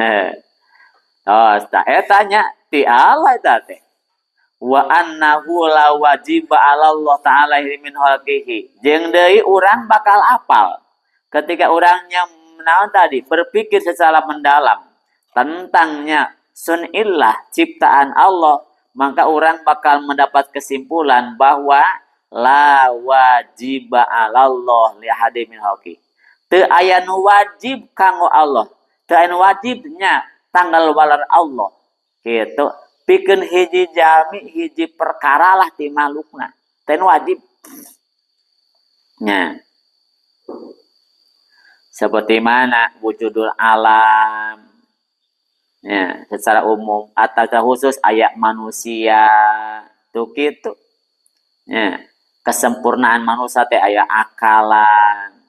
Speaker 1: Heh. Tos tah eta nya ti Allah eta teh. Wa annahu la wajiba 'ala Allah ta'ala min khalqihi. Jeung deui urang bakal apal ketika urangnya naon tadi berpikir secara mendalam tentangnya sunillah ciptaan Allah, maka orang bakal mendapat kesimpulan bahwa la wajiba 'ala Allah li ahadin min khalqi. Teu aya nu wajib kanggo Allah, teu aya nu wajibnya tanggal walar Allah. Gitu. Pikeun hiji jalmi hiji perkara lah ti makhlukna. Teu nu wajib. Nya. Seperti mana wujudul alam. Ya, secara umum atau secara khusus ayat manusia tuh gitu. Ya, kesempurnaan manusia teh aya akalan.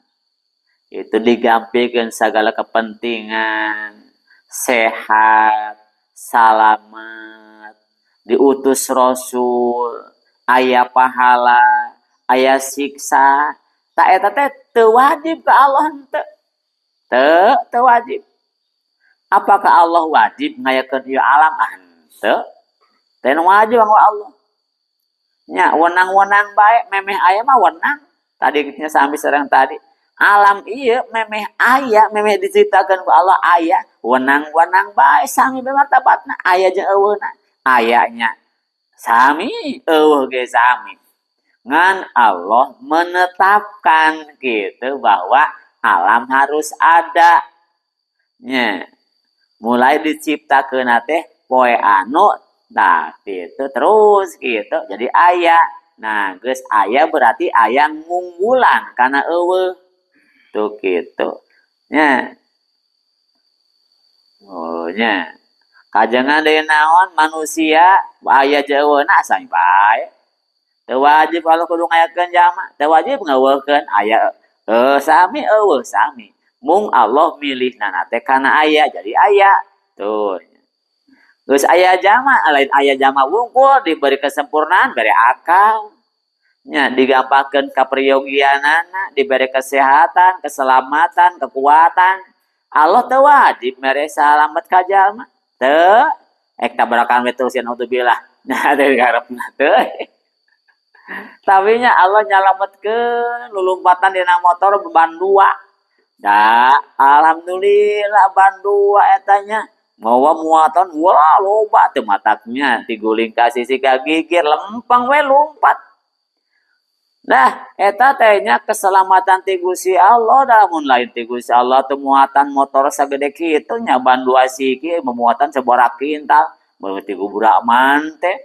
Speaker 1: Itu digampilkeun segala kepentingan, sehat, salamet, diutus rasul, aya pahala, aya siksa. Tak eta teh teu wajib ka Allah henteu. Teu wajib. Apakah Allah wajib ngayakeun ieu alam? Ah, henteu. Teu wajib kanggo Allah. Nya wenang-wenang bae memeh aya mah wenang. Tadi nya sami sareng tadi. Alam ieu memeh aya, memeh diceritakeun ku Allah aya, wenang-wenang bae sami bae martabatna, aya jeung euweuhna. Ayanya sami, euweuh ge sami. Ngan Allah menetapkan gitu bahwa alam harus ada. Nya. Mulai diciptakeun teh poe anu nah gitu terus gitu jadi aya. Nah geus aya berarti aya ngunggulan kana euweuh. Tuh gitu. Nya. Oh nya. Kajengan deui naon manusia aya jeuweuna asa bae. Teu wajib kalau kudu ngayakeun jama, teu wajib ngeuweuhkeun aya sami euweuh sami. Mung Allah milihna teh kana aya jadi aya. Tuh. Geus aya jama, lain aya jama wungkul diberi kesempurnaan bere akal. Nya digampangkeun kapriyogianana, diberi kesehatan, keselamatan, kekuatan. Allah teu wajib mere salamet ka jalma. Teu ek tabrakan we terus ya naudzubillah. Nah teu karepna teu. Tapi nya Allah nyalametkeun lulumpatan dina motor ban dua. Da alhamdulillah ban dua eta nya. Mawa muatan wah loba teu mataknya diguling ka sisi ka gigir lempang we lumpat. Nah, eta teh nya keselamatan ti Gusti Allah, lamun lain ti Gusti Allah teu muatan motor sagede kitu nya ban dua siki memuatan sabaraha kintal beuti guburak man teh.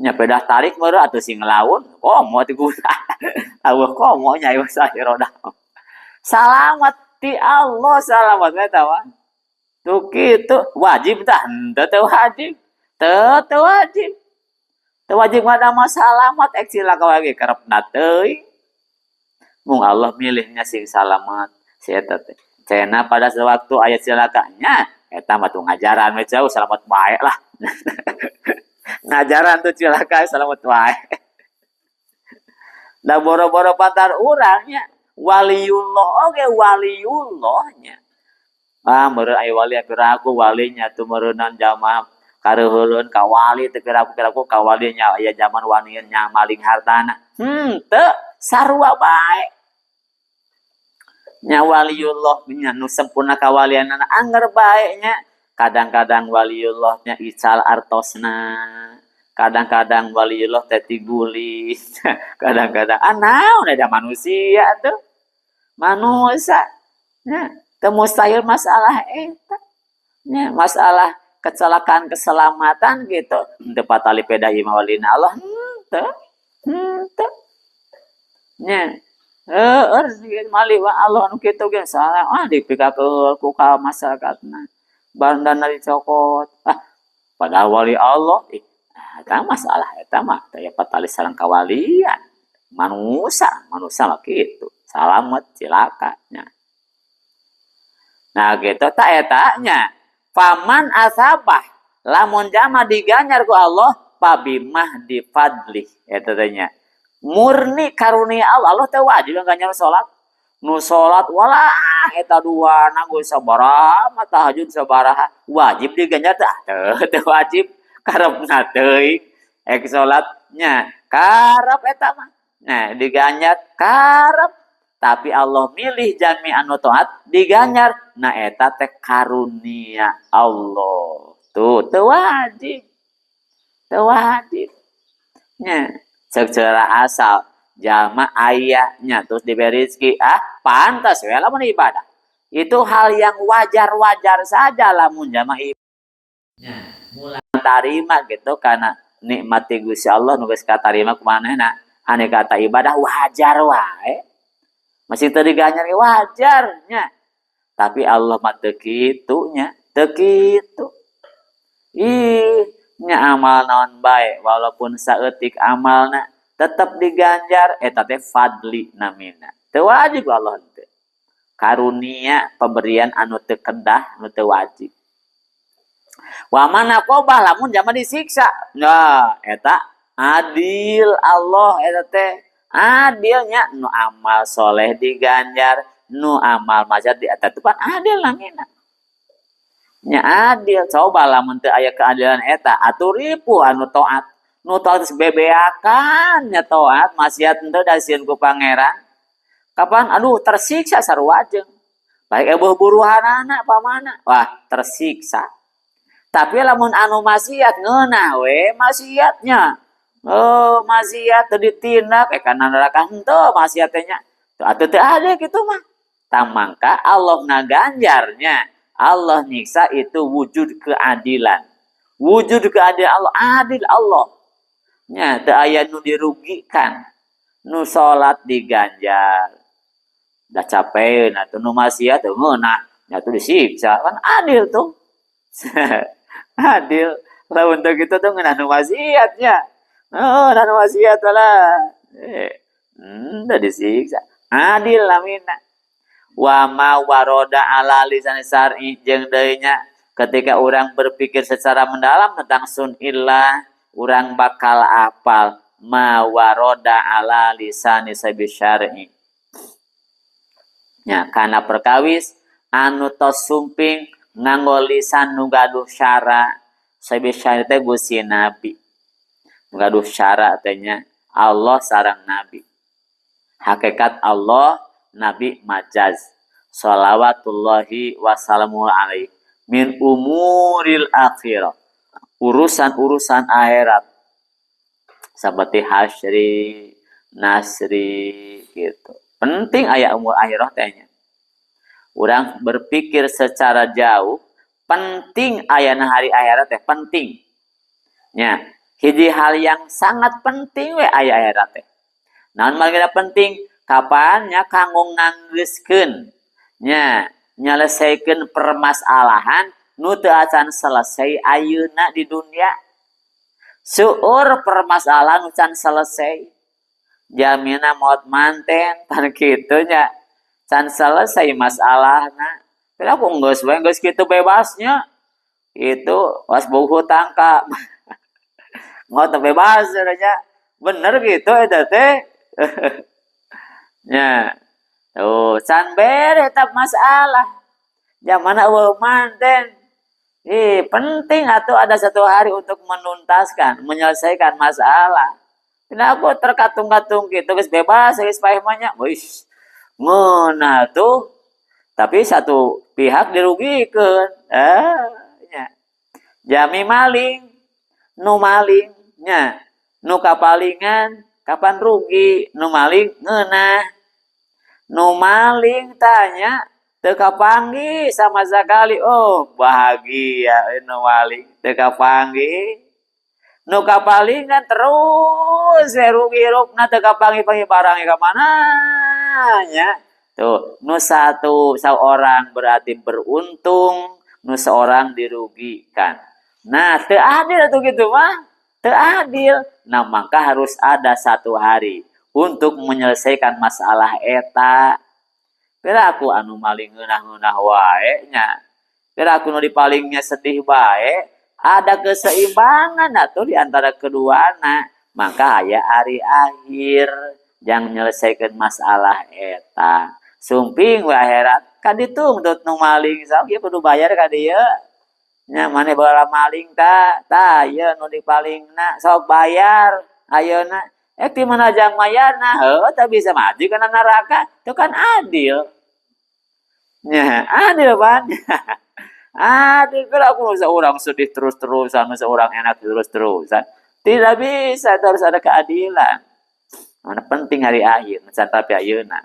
Speaker 1: Nya pedah tarik meureun atuh sing ngelaun komo ti guburak. Eueuh komo nya ieu sahiroda. Salamat ti Allah salamat eta mah. Tuh kitu wajib tah henteu teu wajib. Teu teu wajib. Teu wajib mah da mah salamat ek cilaka wae karepna teuing. Mung Allah milihnya sing salamat si eta teh. Cenah pada sewaktu aya cilakanya eta mah tuh ngajaran we jauh salamat bae lah. Ngajaran tuh cilaka salamat wae. Da boro-boro pantar urang nya waliullah oge waliullahnya. Ah meureun aya wali piraku walinya tuh meureunan jamaah kareuheuleun ka wali teu piraku-piraku ka walinya aya zaman wanian nya maling hartana. Teu sarua bae. Nya waliullah nya nu sempurna kawalianana angger bae nya. Kadang-kadang waliullah nya ical artosna. Kadang-kadang waliullah teh tiguli. Kadang-kadang ah naon ada manusia tuh. Manusia nya teu mustahil masalah eta. Nya masalah kecelakaan keselamatan gitu. Teu patali peda ieu mah walina Allah henteu. Henteu. Nya heueur mali wa Allah nu kitu ge salah ah dipikakeun ku ka masyarakatna. Bandana dicokot. Ah padahal wali Allah ih eta masalah eta mah teu patali sareng kawalian. Manusia, manusia mah kitu. Salamet cilaka nya. Nah gitu tak eta nya. Faman asabah lamun jama diganjar ku Allah pabimah di fadlih eta teh nya. Murni karunia Allah, Allah teh wajib ganjar salat. Nu salat walah eta dua na geus sabaraha tahajud sabaraha wajib diganjar teh teu wajib karepna teuing ek salatnya karep eta mah. Nah diganjar karep tapi Allah milih jami anu taat diganjar nah eta teh karunia Allah tuh teu wajib teu wajib nya secara asal jalma ayahnya terus diberi rezeki ah pantas we lamun ibadah itu hal yang wajar-wajar saja lamun jama ibadah mulai tarima gitu karena nikmat Gusti Allah nu geus katarima kumanehna ane kata ibadah wajar wae masih teu diganjar ge wajar nya tapi Allah mah teu kitu nya teu kitu ih nya amal naon bae walaupun saeutik amalna tetep diganjar eta teh fadli namina teu wajib Allah teh karunia pemberian anu teu kedah anu teu wajib wa man aqobah lamun jama disiksa nah eta adil Allah eta teh adilnya nu amal soleh diganjar nu amal maksiat di eta teh pan adil namina nya adil coba lamun teu aya keadilan eta atuh ripuh anu taat nu taat geus bebeakan nya taat maksiat henteu da sieun ku pangeran kapan aduh tersiksa sarua jeung baik eueuh buruhanana pamana wah tersiksa tapi lamun anu maksiat ngeunah we maksiatnya oh maksiat teu ditindak kana neraka henteu maksiat teh nya atuh teu ada kitu mah tamangka Allah ngaganjarnya Allah nyiksa itu wujud keadilan wujud keadilan Allah adil Allah nya teu aya nu dirugikan nu salat diganjar Dah capek, nah tuh nu maksiat tuh ngeunah, nya tuh disiksa. Kan adil tuh. Adil. Lah untuk itu tuh ngeunah nu maksiatnya. Oh, nu maksiat lah. Udah disiksa. Adil lamina. Wa ma waroda ala lisan syar'i jeung deui nya ketika orang berpikir secara mendalam tentang sunillah, orang bakal apal ma waroda ala lisan sabi syar'i. Nya kana perkawis anu tos sumping nganggo lisan nu gaduh syara, sabi syar'i teh Gusti Nabi. Nu gaduh syara teh nya Allah sareng Nabi. Hakikat Allah, Nabi majaz. Shalawatullahi wassalamu alaihi min umuril akhirah. Urusan-urusan akhirat seperti hasyri, nasri gitu. Penting aya umur akhirah teh nya. Urang berpikir secara jauh, penting ayana hari akhirat teh penting. Nya, hiji hal yang sangat penting we aya akhirat teh. Naon margina penting? Kapan nya kanggo nganggeuskeun nya nyelesaikeun permasalahan nu teu acan selesai ayeuna di dunia. Seueur permasalahan nu can selesai. Jamina maot manten pan kitu nya. Can selesai masalahna. Tapi aku geus we geus kitu bebasnya. Itu was bau hutang ka. Ngot bebas nya. Bener gitu eta teh. Nya. Tuh, can bere eta masalah. Jamana eueuh manten. Penting atuh ada satu hari untuk menuntaskan, menyelesaikan masalah. Kenapa terkatung-katung gitu, geus bebas, geus paeh mah nya. Wis, ngeunah tuh. Tapi satu pihak dirugikan. Nya. Jami maling, nu maling, nya. Nu kapalingan, kapan rugi, nu maling ngeunah. Nu maling tanya, teu kapanggih sama sekali. Oh, bahagia nu maling, teu kapanggih. Nu kapalingan terus rugi hirupna teu kapanggih-panggih barangnya ka mana nya. Tuh, nu satu seorang berarti beruntung, nu seorang dirugikan. Nah, teu adil tuh gitu mah. Teu adil. Nah, maka harus ada satu hari untuk menyelesaikan masalah eta. Pira aku anu maling ngeunah-ngeunah wae nya. Pira aku nu dipalingnya sedih bae. Ada keseimbangan atuh di antara keduana. Maka aya hari akhir yang menyelesaikan masalah eta. Sumping we akhirat kadituntut nu maling sok ieu kudu bayar ka dieu. Nya maneh baheula maling ta, tah ieu nu dipalingna sok bayar ayeuna. Ti mana jang mayarna? Heuh, teu bisa maju kana neraka. Itu kan adil. Nya, adil pan. Adil kalau aku seorang sedih terus-terusan, seorang enak terus-terusan. Tidak bisa, itu harus ada keadilan. Mana penting hari akhir, nu can rapi ayeuna.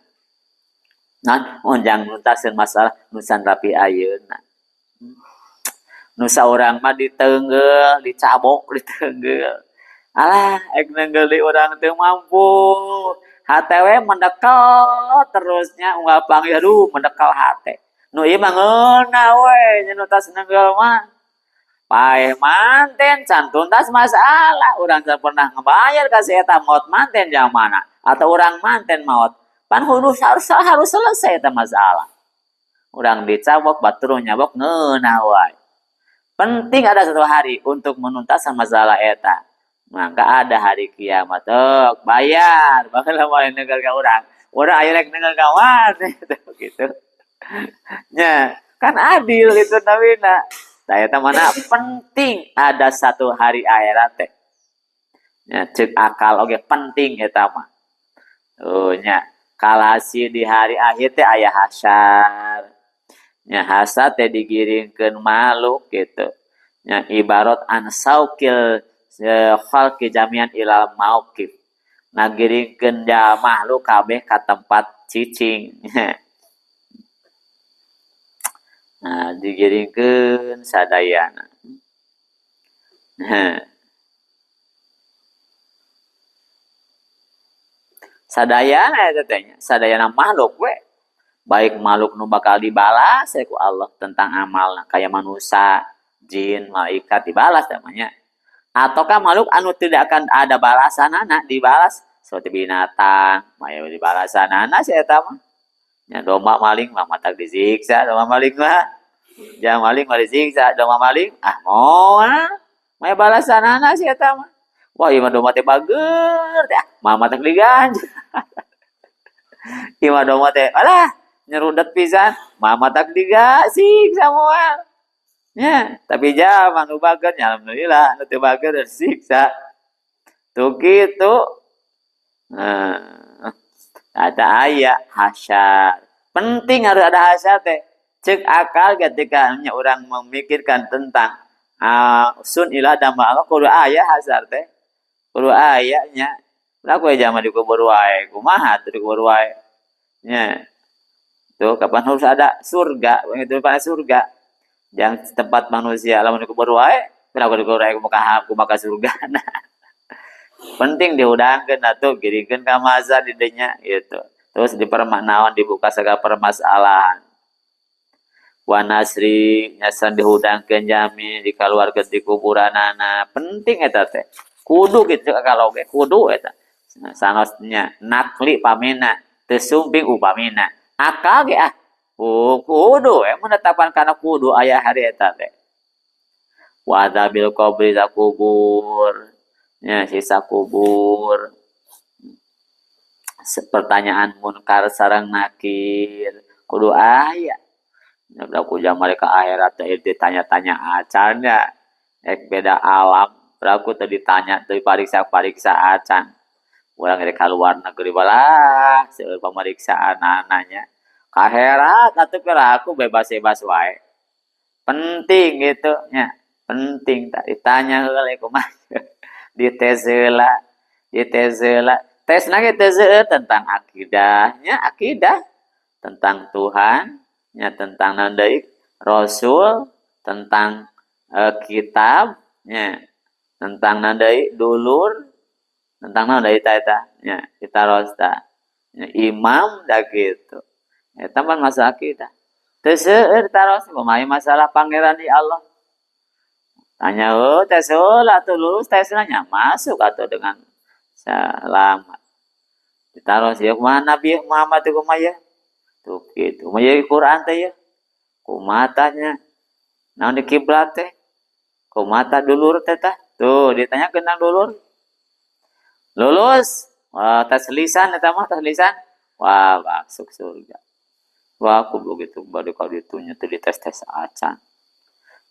Speaker 1: Nah, unjang nuntaskeun masalah nu can rapi ayeuna. Nu saurang mah ditenggel, dicabok, ditenggel. Alah, ek nenggel di urang teu mampu. Hate we mendekal terusnya unggal panggil, aduh mendekal hate. Nu ieu mah ngeunah we nya nu tas nenggel mah. Paeh manten can tuntas masalah, urang can pernah ngebayar ka si eta maot manten jang mana atau urang manten maot. Pan kudu harus selesai eta masalah. Urang dicabok batur nyabok ngeunah wae. Penting ada satu hari untuk menuntaskan masalah eta. Maka ada hari kiamat. Oh, bayar. Bahkan lamun nenggel ka urang. Urang aya rek nenggel ka mana gitu. Nya, kan adil itu namina. Tah eta mana penting ada satu hari akhirat teh. Nya ceuk akal oge penting eta mah. Oh nya, kalasi di hari akhir teh aya hasyar. Nya hasad teh digiringkeun makhluk gitu. Nya ibarat an saukil khalqi jami'an ilal mauqif. Ngagiringkeun makhluk kabeh ka tempat cicing. Nah, digiringkeun sadayana. Sadayana eta teh nya, sadayana makhluk we. Baik makhluk nu bakal dibalas ku Allah tentang amalna kayak manusia, jin, malaikat dibalas namanya. Ataukah makhluk anu tidak akan ada balasanana dibalas seperti binatang, maya dibalasanana si eta mah. Nya domba maling mah matak disiksa, domba maling mah. Jangan maling mah disiksa, domba maling ah moal. Maya balasanana si eta mah. Wah, ieu mah domba teh bager teh, mah matak diganjel. Ieu mah domba teh, alah nyerudet pisan, mah matak disiksa moal. Ya, tapi zaman nu bager nya alhamdulillah, nu teu bager disiksa. Tuh kitu. Nah, ada aya hasyar. Penting harus ada hasyar teh. Cek akal ketika nya orang memikirkan tentang sun ilah damba Allah kudu aya hasyar teh. Kudu aya nya. Lah ku zaman dikubur wae, kumaha teu dikubur wae. Nya. Tuh kapan harus ada surga, itu pada surga. Yang tempat manusia lamun dikubur wae, kenapa dikubur wae kumaha surga. Nah. Penting dihudangkeun atuh giringkeun ka masa di dinya gitu. Terus dipermaknaon dibuka segala permasalahan. Wa nasri nyasan dihudangkeun jami dikaluarkeun di kuburanana. Penting eta teh. Kudu kitu kalau ge kudu eta. Sanosnya nakli pamina teu sumping upamina. Akal ge ah kudu menetapkan kana kudu aya hari eta teh. Wa adzabil qabri kubur. Ya, sisa kubur. Pertanyaan munkar sareng nakir kudu aya. Nya ku zaman mereka akhirat teh ditanya-tanya acan nya. Ek beda alam, berlaku teh ditanya teh dipariksa-pariksa acan. Urang rek ka luar negeri balah seueur pameriksaan ananya. Ka akhirat atuh piraku bebas-bebas wae. Penting gitu nya, penting tak ditanya heula kumaha. Dites heula, dites heula. Tesna ge teu seueur tentang akidahnya, akidah tentang Tuhan, nya tentang naon deui, Rasul, tentang kitab, nya tentang naon deui, dulur, tentang naon deui ta eta, nya ditaros ta. Nya imam da kitu. Eta mah masalah akidah. Teu seueur ditaros kumaha masalah pangeran di Allah. Tanya, oh tes heula atuh lulus tesna nya masuk atuh dengan selamat. Ditaros ya kumaha Nabi Muhammad teh kumaha ya? Tuh kitu. Kumaha ye Quran teh ya? Kumaha tah nya? Naon di kiblat teh? Kumaha tah dulur teh tah? Tuh ditanya tentang dulur. Lulus. Wah, tes lisan eta mah tes lisan. Wah, masuk surga. Wah, aku begitu bade ka ditu nya teu dites-tes acan.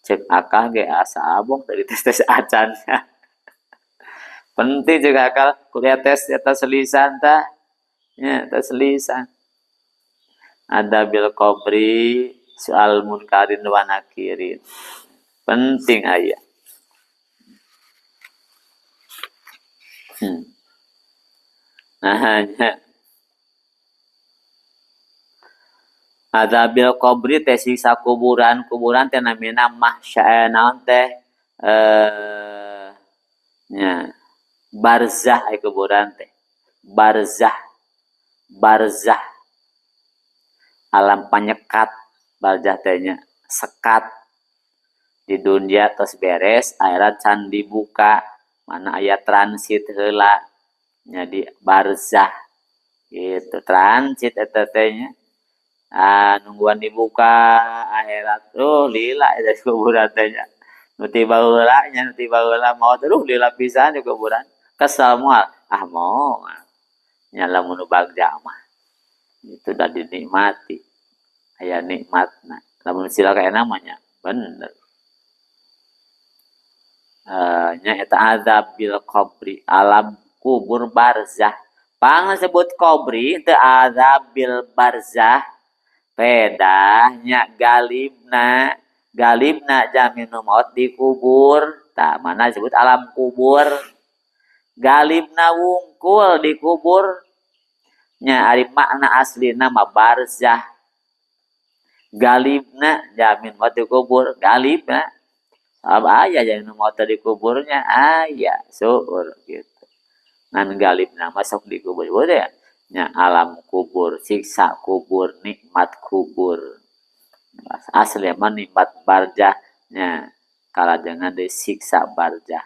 Speaker 1: Cek akal ge asa abong teu dites-tes acan. Penting juga akal kuliah tes eta lisan tah. Nya tes lisan. Ada bil qabri soal munkarin wa nakirin. Penting aya. Nah, nya. Adzabil qabri teh siksa kuburan, kuburan teh namina mahsya naon teh nya barzah ai kuburan teh. Barzah. Barzah. Alam panyekat barzah teh nya, sekat di dunia tos beres, akhirat can dibuka, mana aya transit heula nya di barzah. Gitu transit eta teh nya. Ah, nungguan dibuka akhirat tuh lila eta kuburan teh nya. Nu ti baheula nya, nu ti baheula maot aduh lila pisan di kuburan. Kesel moal, ah moal. Nya lamun nu bagja mah. Itu dah dinikmati. Aya nikmatna. Lamun sila kaena mah nya bener. Nya eta azab bil qabri, alam kubur barzah. Pang sebut qabri teu azab bil barzah. Pedahnya galibna, galibna jamin maut dikubur, tak mana disebut alam kubur. Galibna wungkul dikubur. Nya ari makna aslina mah barzah. Galibna jamin maut dikubur, galibna. Sabab aya jamin maut dikuburnya aya seueur gitu. Ngan galibna masuk dikubur boleh ya. Nya alam kubur, siksa kubur, nikmat kubur. Asli mah nikmat barjah nya kalajengan deui siksa barjah.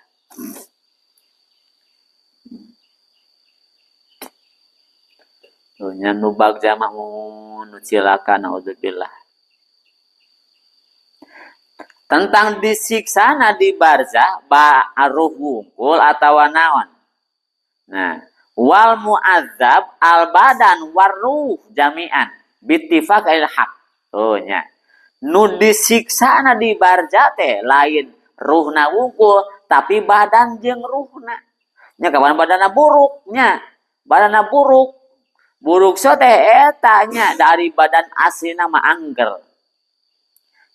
Speaker 1: Tuh nya nu bagja mah nu cilaka naudzubillah. Tentang disiksana di barzah ba ruh wungkul atawa naon. Nah, wal mu'adzab al badan war ruh jami'an bittifaq al haq. Oh nya. Nu disiksana di barzah teh lain ruhna wungkul tapi badan jeung ruhna. Nya kapan badanna buruk nya. Badanna buruk. Buruk so teh eta nya dari badan aslina mah angger.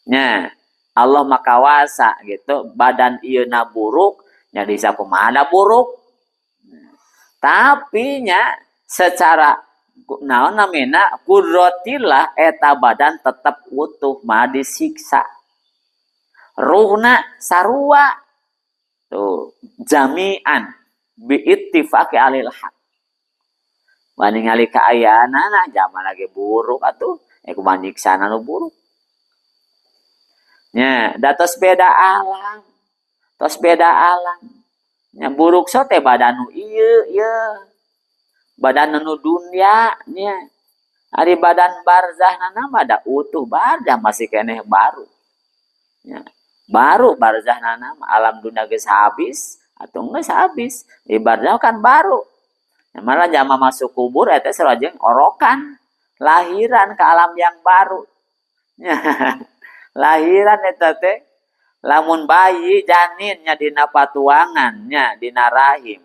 Speaker 1: Nya Allah mah kawasa gitu, badan ieu na buruk nya bisa kumaha buruk. Tapi nya secara naon namina kudratillah eta badan tetap utuh mah disiksa. Ruhna sarua tuh jami'an bi ittifaqi alil haq. Ningali kaayaanana zaman lagi buruk atuh kumaha nyiksana nu buruk. Nya da tos beda alam. Tos beda alam. Nya buruk so teh badan nu ieu ieu. Badan nu dunya nya. Ari badan barzahna mah da utuh barzah masih keneh baru. Nya baru barzahna mah alam dunya geus habis atau geus habis. Di barzah kan baru. Nya malah jama masuk kubur eta sarua orokan lahiran ke alam yang baru. Nya lahiran eta teh lamun bayi janinnya dina patuangan nya dina rahim.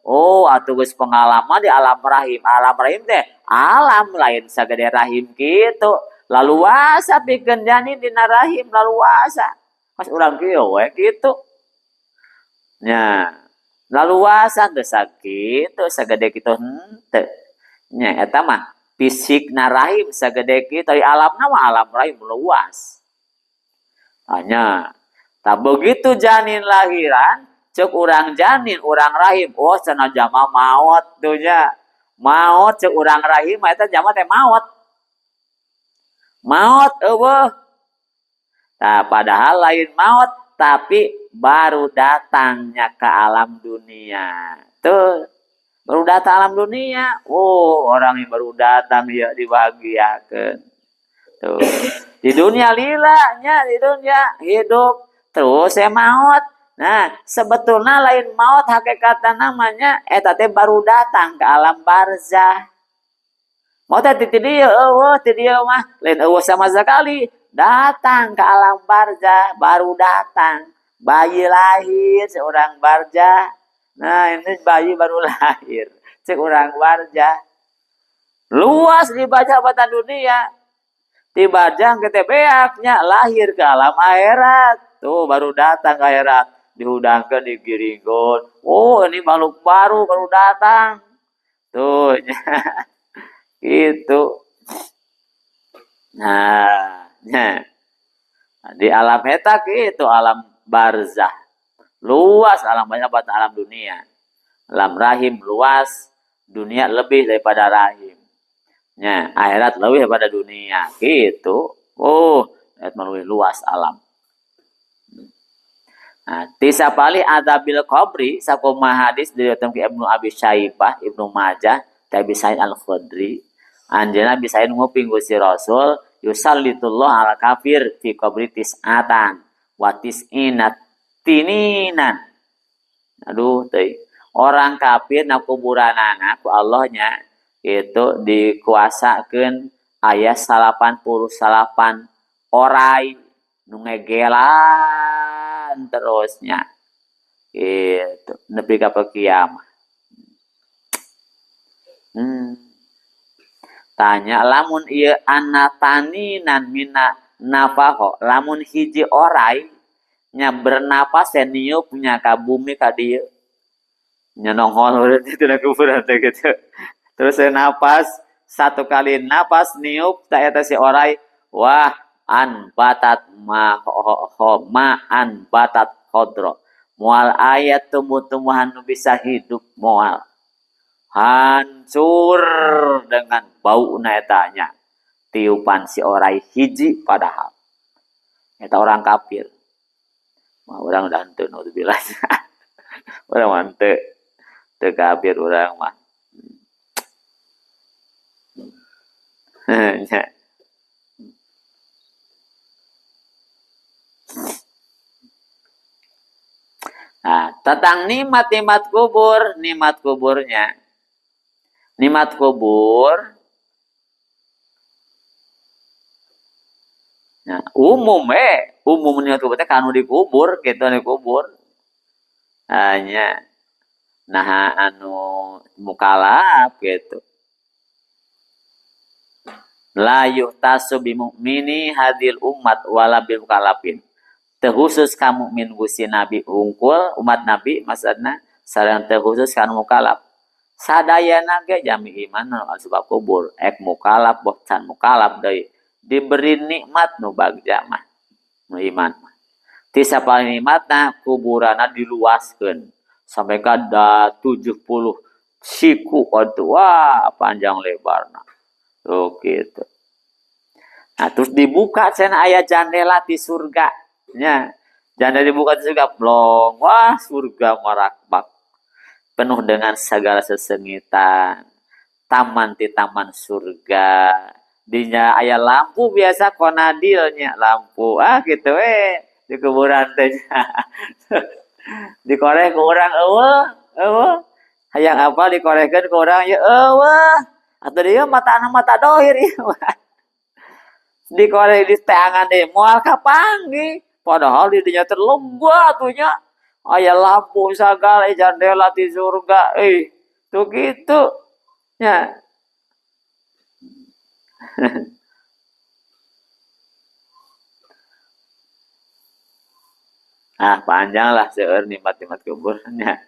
Speaker 1: Oh atuh geus pengalaman di alam rahim. Alam rahim teh alam lain sagede rahim kitu. Laluasa pikeun janin dina rahim laluasa. Pas urang kieu we kitu. Nya laluasa teu sakitu sagede kitu henteu. Nya eta mah fisikna rahim sagede kitu di alamna mah alam rahim luas. Hanya tak begitu janin lahiran cek urang janin urang rahim oh cenah jama maot tuh nya maot cek urang rahim eta jama teh maot maot eueuh. Tah padahal lain maot tapi baru datangnya ke alam dunia tuh baru datang alam dunia. Oh orang yang baru datang ya dibahagiakeun tuh. Di dunia lila nya, di dunia hidup terus saya maut. Nah, sebetulnya lain maut hakikatna namanya eta teh baru datang ke alam barzah. Maut teh ti dieu eueuh, ti dieu mah lain eueuh sama sekali. Datang ke alam barzah, baru datang. Bayi lahir seorang barzah. Nah, ini bayi baru lahir seorang barzah. Luas dibaca batan dunia. Tiba jang ke beaknya lahir ke alam akhirat. Tuh baru datang ke akhirat, dihudangkeun digiringkeun. Oh, ini makhluk baru baru datang. Tuh gitu. Nah, nya. Di alam eta kitu alam barzah. Luas alam banyak banget alam dunia. Alam rahim luas, dunia lebih daripada rahim. Nya, akhirat lebih daripada dunia gitu. Oh, akhirat lebih luas alam. Nah, tisa palih adzabil qabri sakumaha hadis diriwayatkeun ku Ibnu Abi Syaibah, Ibnu Majah, Abi Sa'id Al-Khudri. Anjeunna bisa nguping Gusti Rasul yusallitullah ala kafir fi qabri tis'atan wa tis'ina tininan. Aduh teuing. Orang kafir na kuburanana ku Allahnya itu dikuasakeun aya 88 orai nu ngegelan terusnya gitu nepi ka kiamat. Tanya lamun ieu anataninan mina nafaho lamun hiji orai nya bernapas teh niupnya ka bumi ka dieu nya nongol itu na kuburan teh gitu. Terus saya napas satu kali napas niup tak eta si orai wah an batat ma ho, ho, ma an batat khodro moal aya tumbuh-tumbuhan nu bisa hidup moal. Hancur dengan bau eta nya. Tiupan si orai hiji padahal. Eta orang kafir. Mah urang udah henteu naudzubillah. Urang mah henteu. Teu kafir urang mah. Nah, tentang nikmat-nikmat kubur, nikmat kuburnya. Nikmat kubur nah, umum umum nikmat kubur teh kanu dikubur, kitu dikubur. Hanya nah anu mukalaf gitu. La yuhtasu bimu'mini hadil umat wala bil mukalafin. Teu khusus ka mukmin Gusti Nabi unggul umat Nabi maksudna sareng teu khusus ka mukalaf. Sadayana ge jami iman nu sebab kubur ek mukalaf boh can mukalaf deui diberi nikmat nu bagja mah nu iman mah. Ti sapalih nikmatna kuburanna diluaskeun sampai ka 70 siku atuh wah panjang lebarna. Tuh gitu. Nah, terus dibuka cenah aya jandela ti surga. Nya, jandela dibuka ti surga blong. Wah, surga marakbak. Penuh dengan segala sesengitan. Taman ti taman surga. Dinya aya lampu biasa konadilnya lampu. Ah gitu we di kuburan teh. Dikoreh ku urang eueuh, eueuh. Hayang apa dikorehkeun ku urang ye eueuh. Atau dia mata mata dohir ieu mah. Dikoreh di teangan deui moal kapanggih. Padahal di dinya teh lega atuh nya. Aya lampu sagala jandela ti surga tuh gitu nya. Ah panjang lah seueur nikmat-nikmat kuburnya.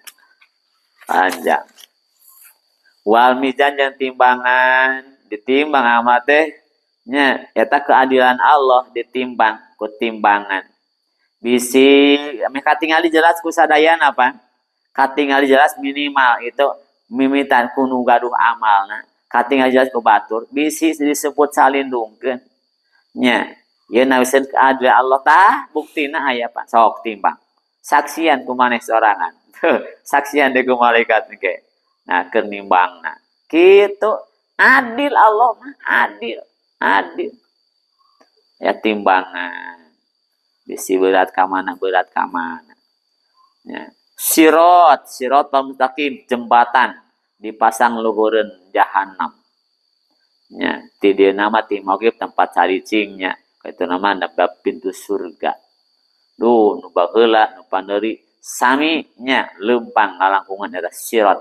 Speaker 1: Panjang. Wal mizan jeung timbangan, ditimbang amat teh nya eta keadilan Allah ditimbang ku timbangan. Bisi meh katingali jelas ku sadayana apa? Katingali jelas minimal itu mimitan ku nu gaduh amalna. Katingali jelas ku batur bisi disebut salindungkeun. Nya, ieu nawiseun keadilan Allah tah buktina aya apa? Sok timbang. Saksian ku maneh sorangan. Saksian deui ku malaikat ge. Nah, keur nimbangna. Kitu adil Allah mah, adil, adil. Ya timbangan. Bisi berat ka mana, berat ka mana. Ya. Sirat, siratal mustaqim, jembatan dipasang luhureun jahanam. Ya, ti dieu mah ti mauqif tempat caricingnya. Kitu nama bab pintu surga. Duh, nu baheula, nu pandeuri sami nya leumpang ngalangkungan eta sirat.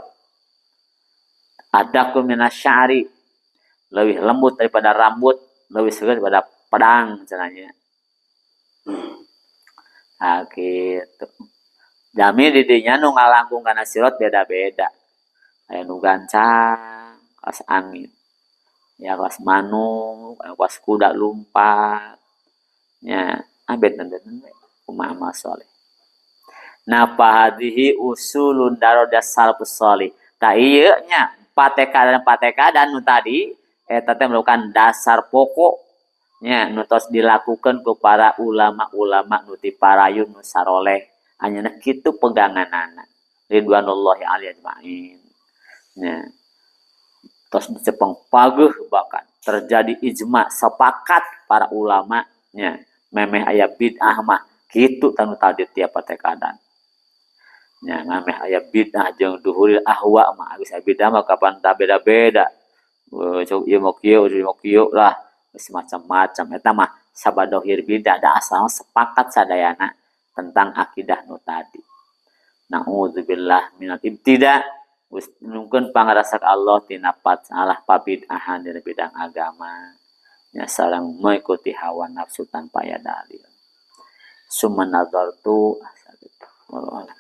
Speaker 1: Adaku minasyari, lebih lembut daripada rambut, lebih segar daripada pedang cenahnya. Nah, gitu. Jami di dinya nu ngalangkung kana sirat beda-beda. Aya nu gancang, kawas angin. Ya kawas manuk, aya kawas kuda lumpat. Nya, ah benten-benten we kumaha amal soleh. Napa hadhihi usulun darodah salafus soleh. Tah ieu nya pateka dan nu tadi eta teh merupakan dasar pokok nya nu tos dilakukan ku para ulama-ulama nu ti parayun nu saroleh anjeunna kitu peganganana ridwanullahi alaihi ajmain nya tos dicepeng pageuh bahkan terjadi ijma sepakat para ulama nya memeh aya bid'ah mah kitu tanu tadi tiap patekadan nya ngameh aya bid'ah jeung duhuril ahwa mah geus aya bid'ah mah kapan tah beda-beda. Cuk ieu mah kieu, ieu mah kieu lah, geus macam-macam eta mah sabadohir bid'ah da asalna sepakat sadayana tentang akidah nu tadi. Nauzubillah minal ibtida geus nungkeun pangarasak Allah tina salah pabid'ahan dina bidang agama nya sareng mengikuti hawa nafsu tanpa aya dalil. Summa nazartu wallahu a'lam.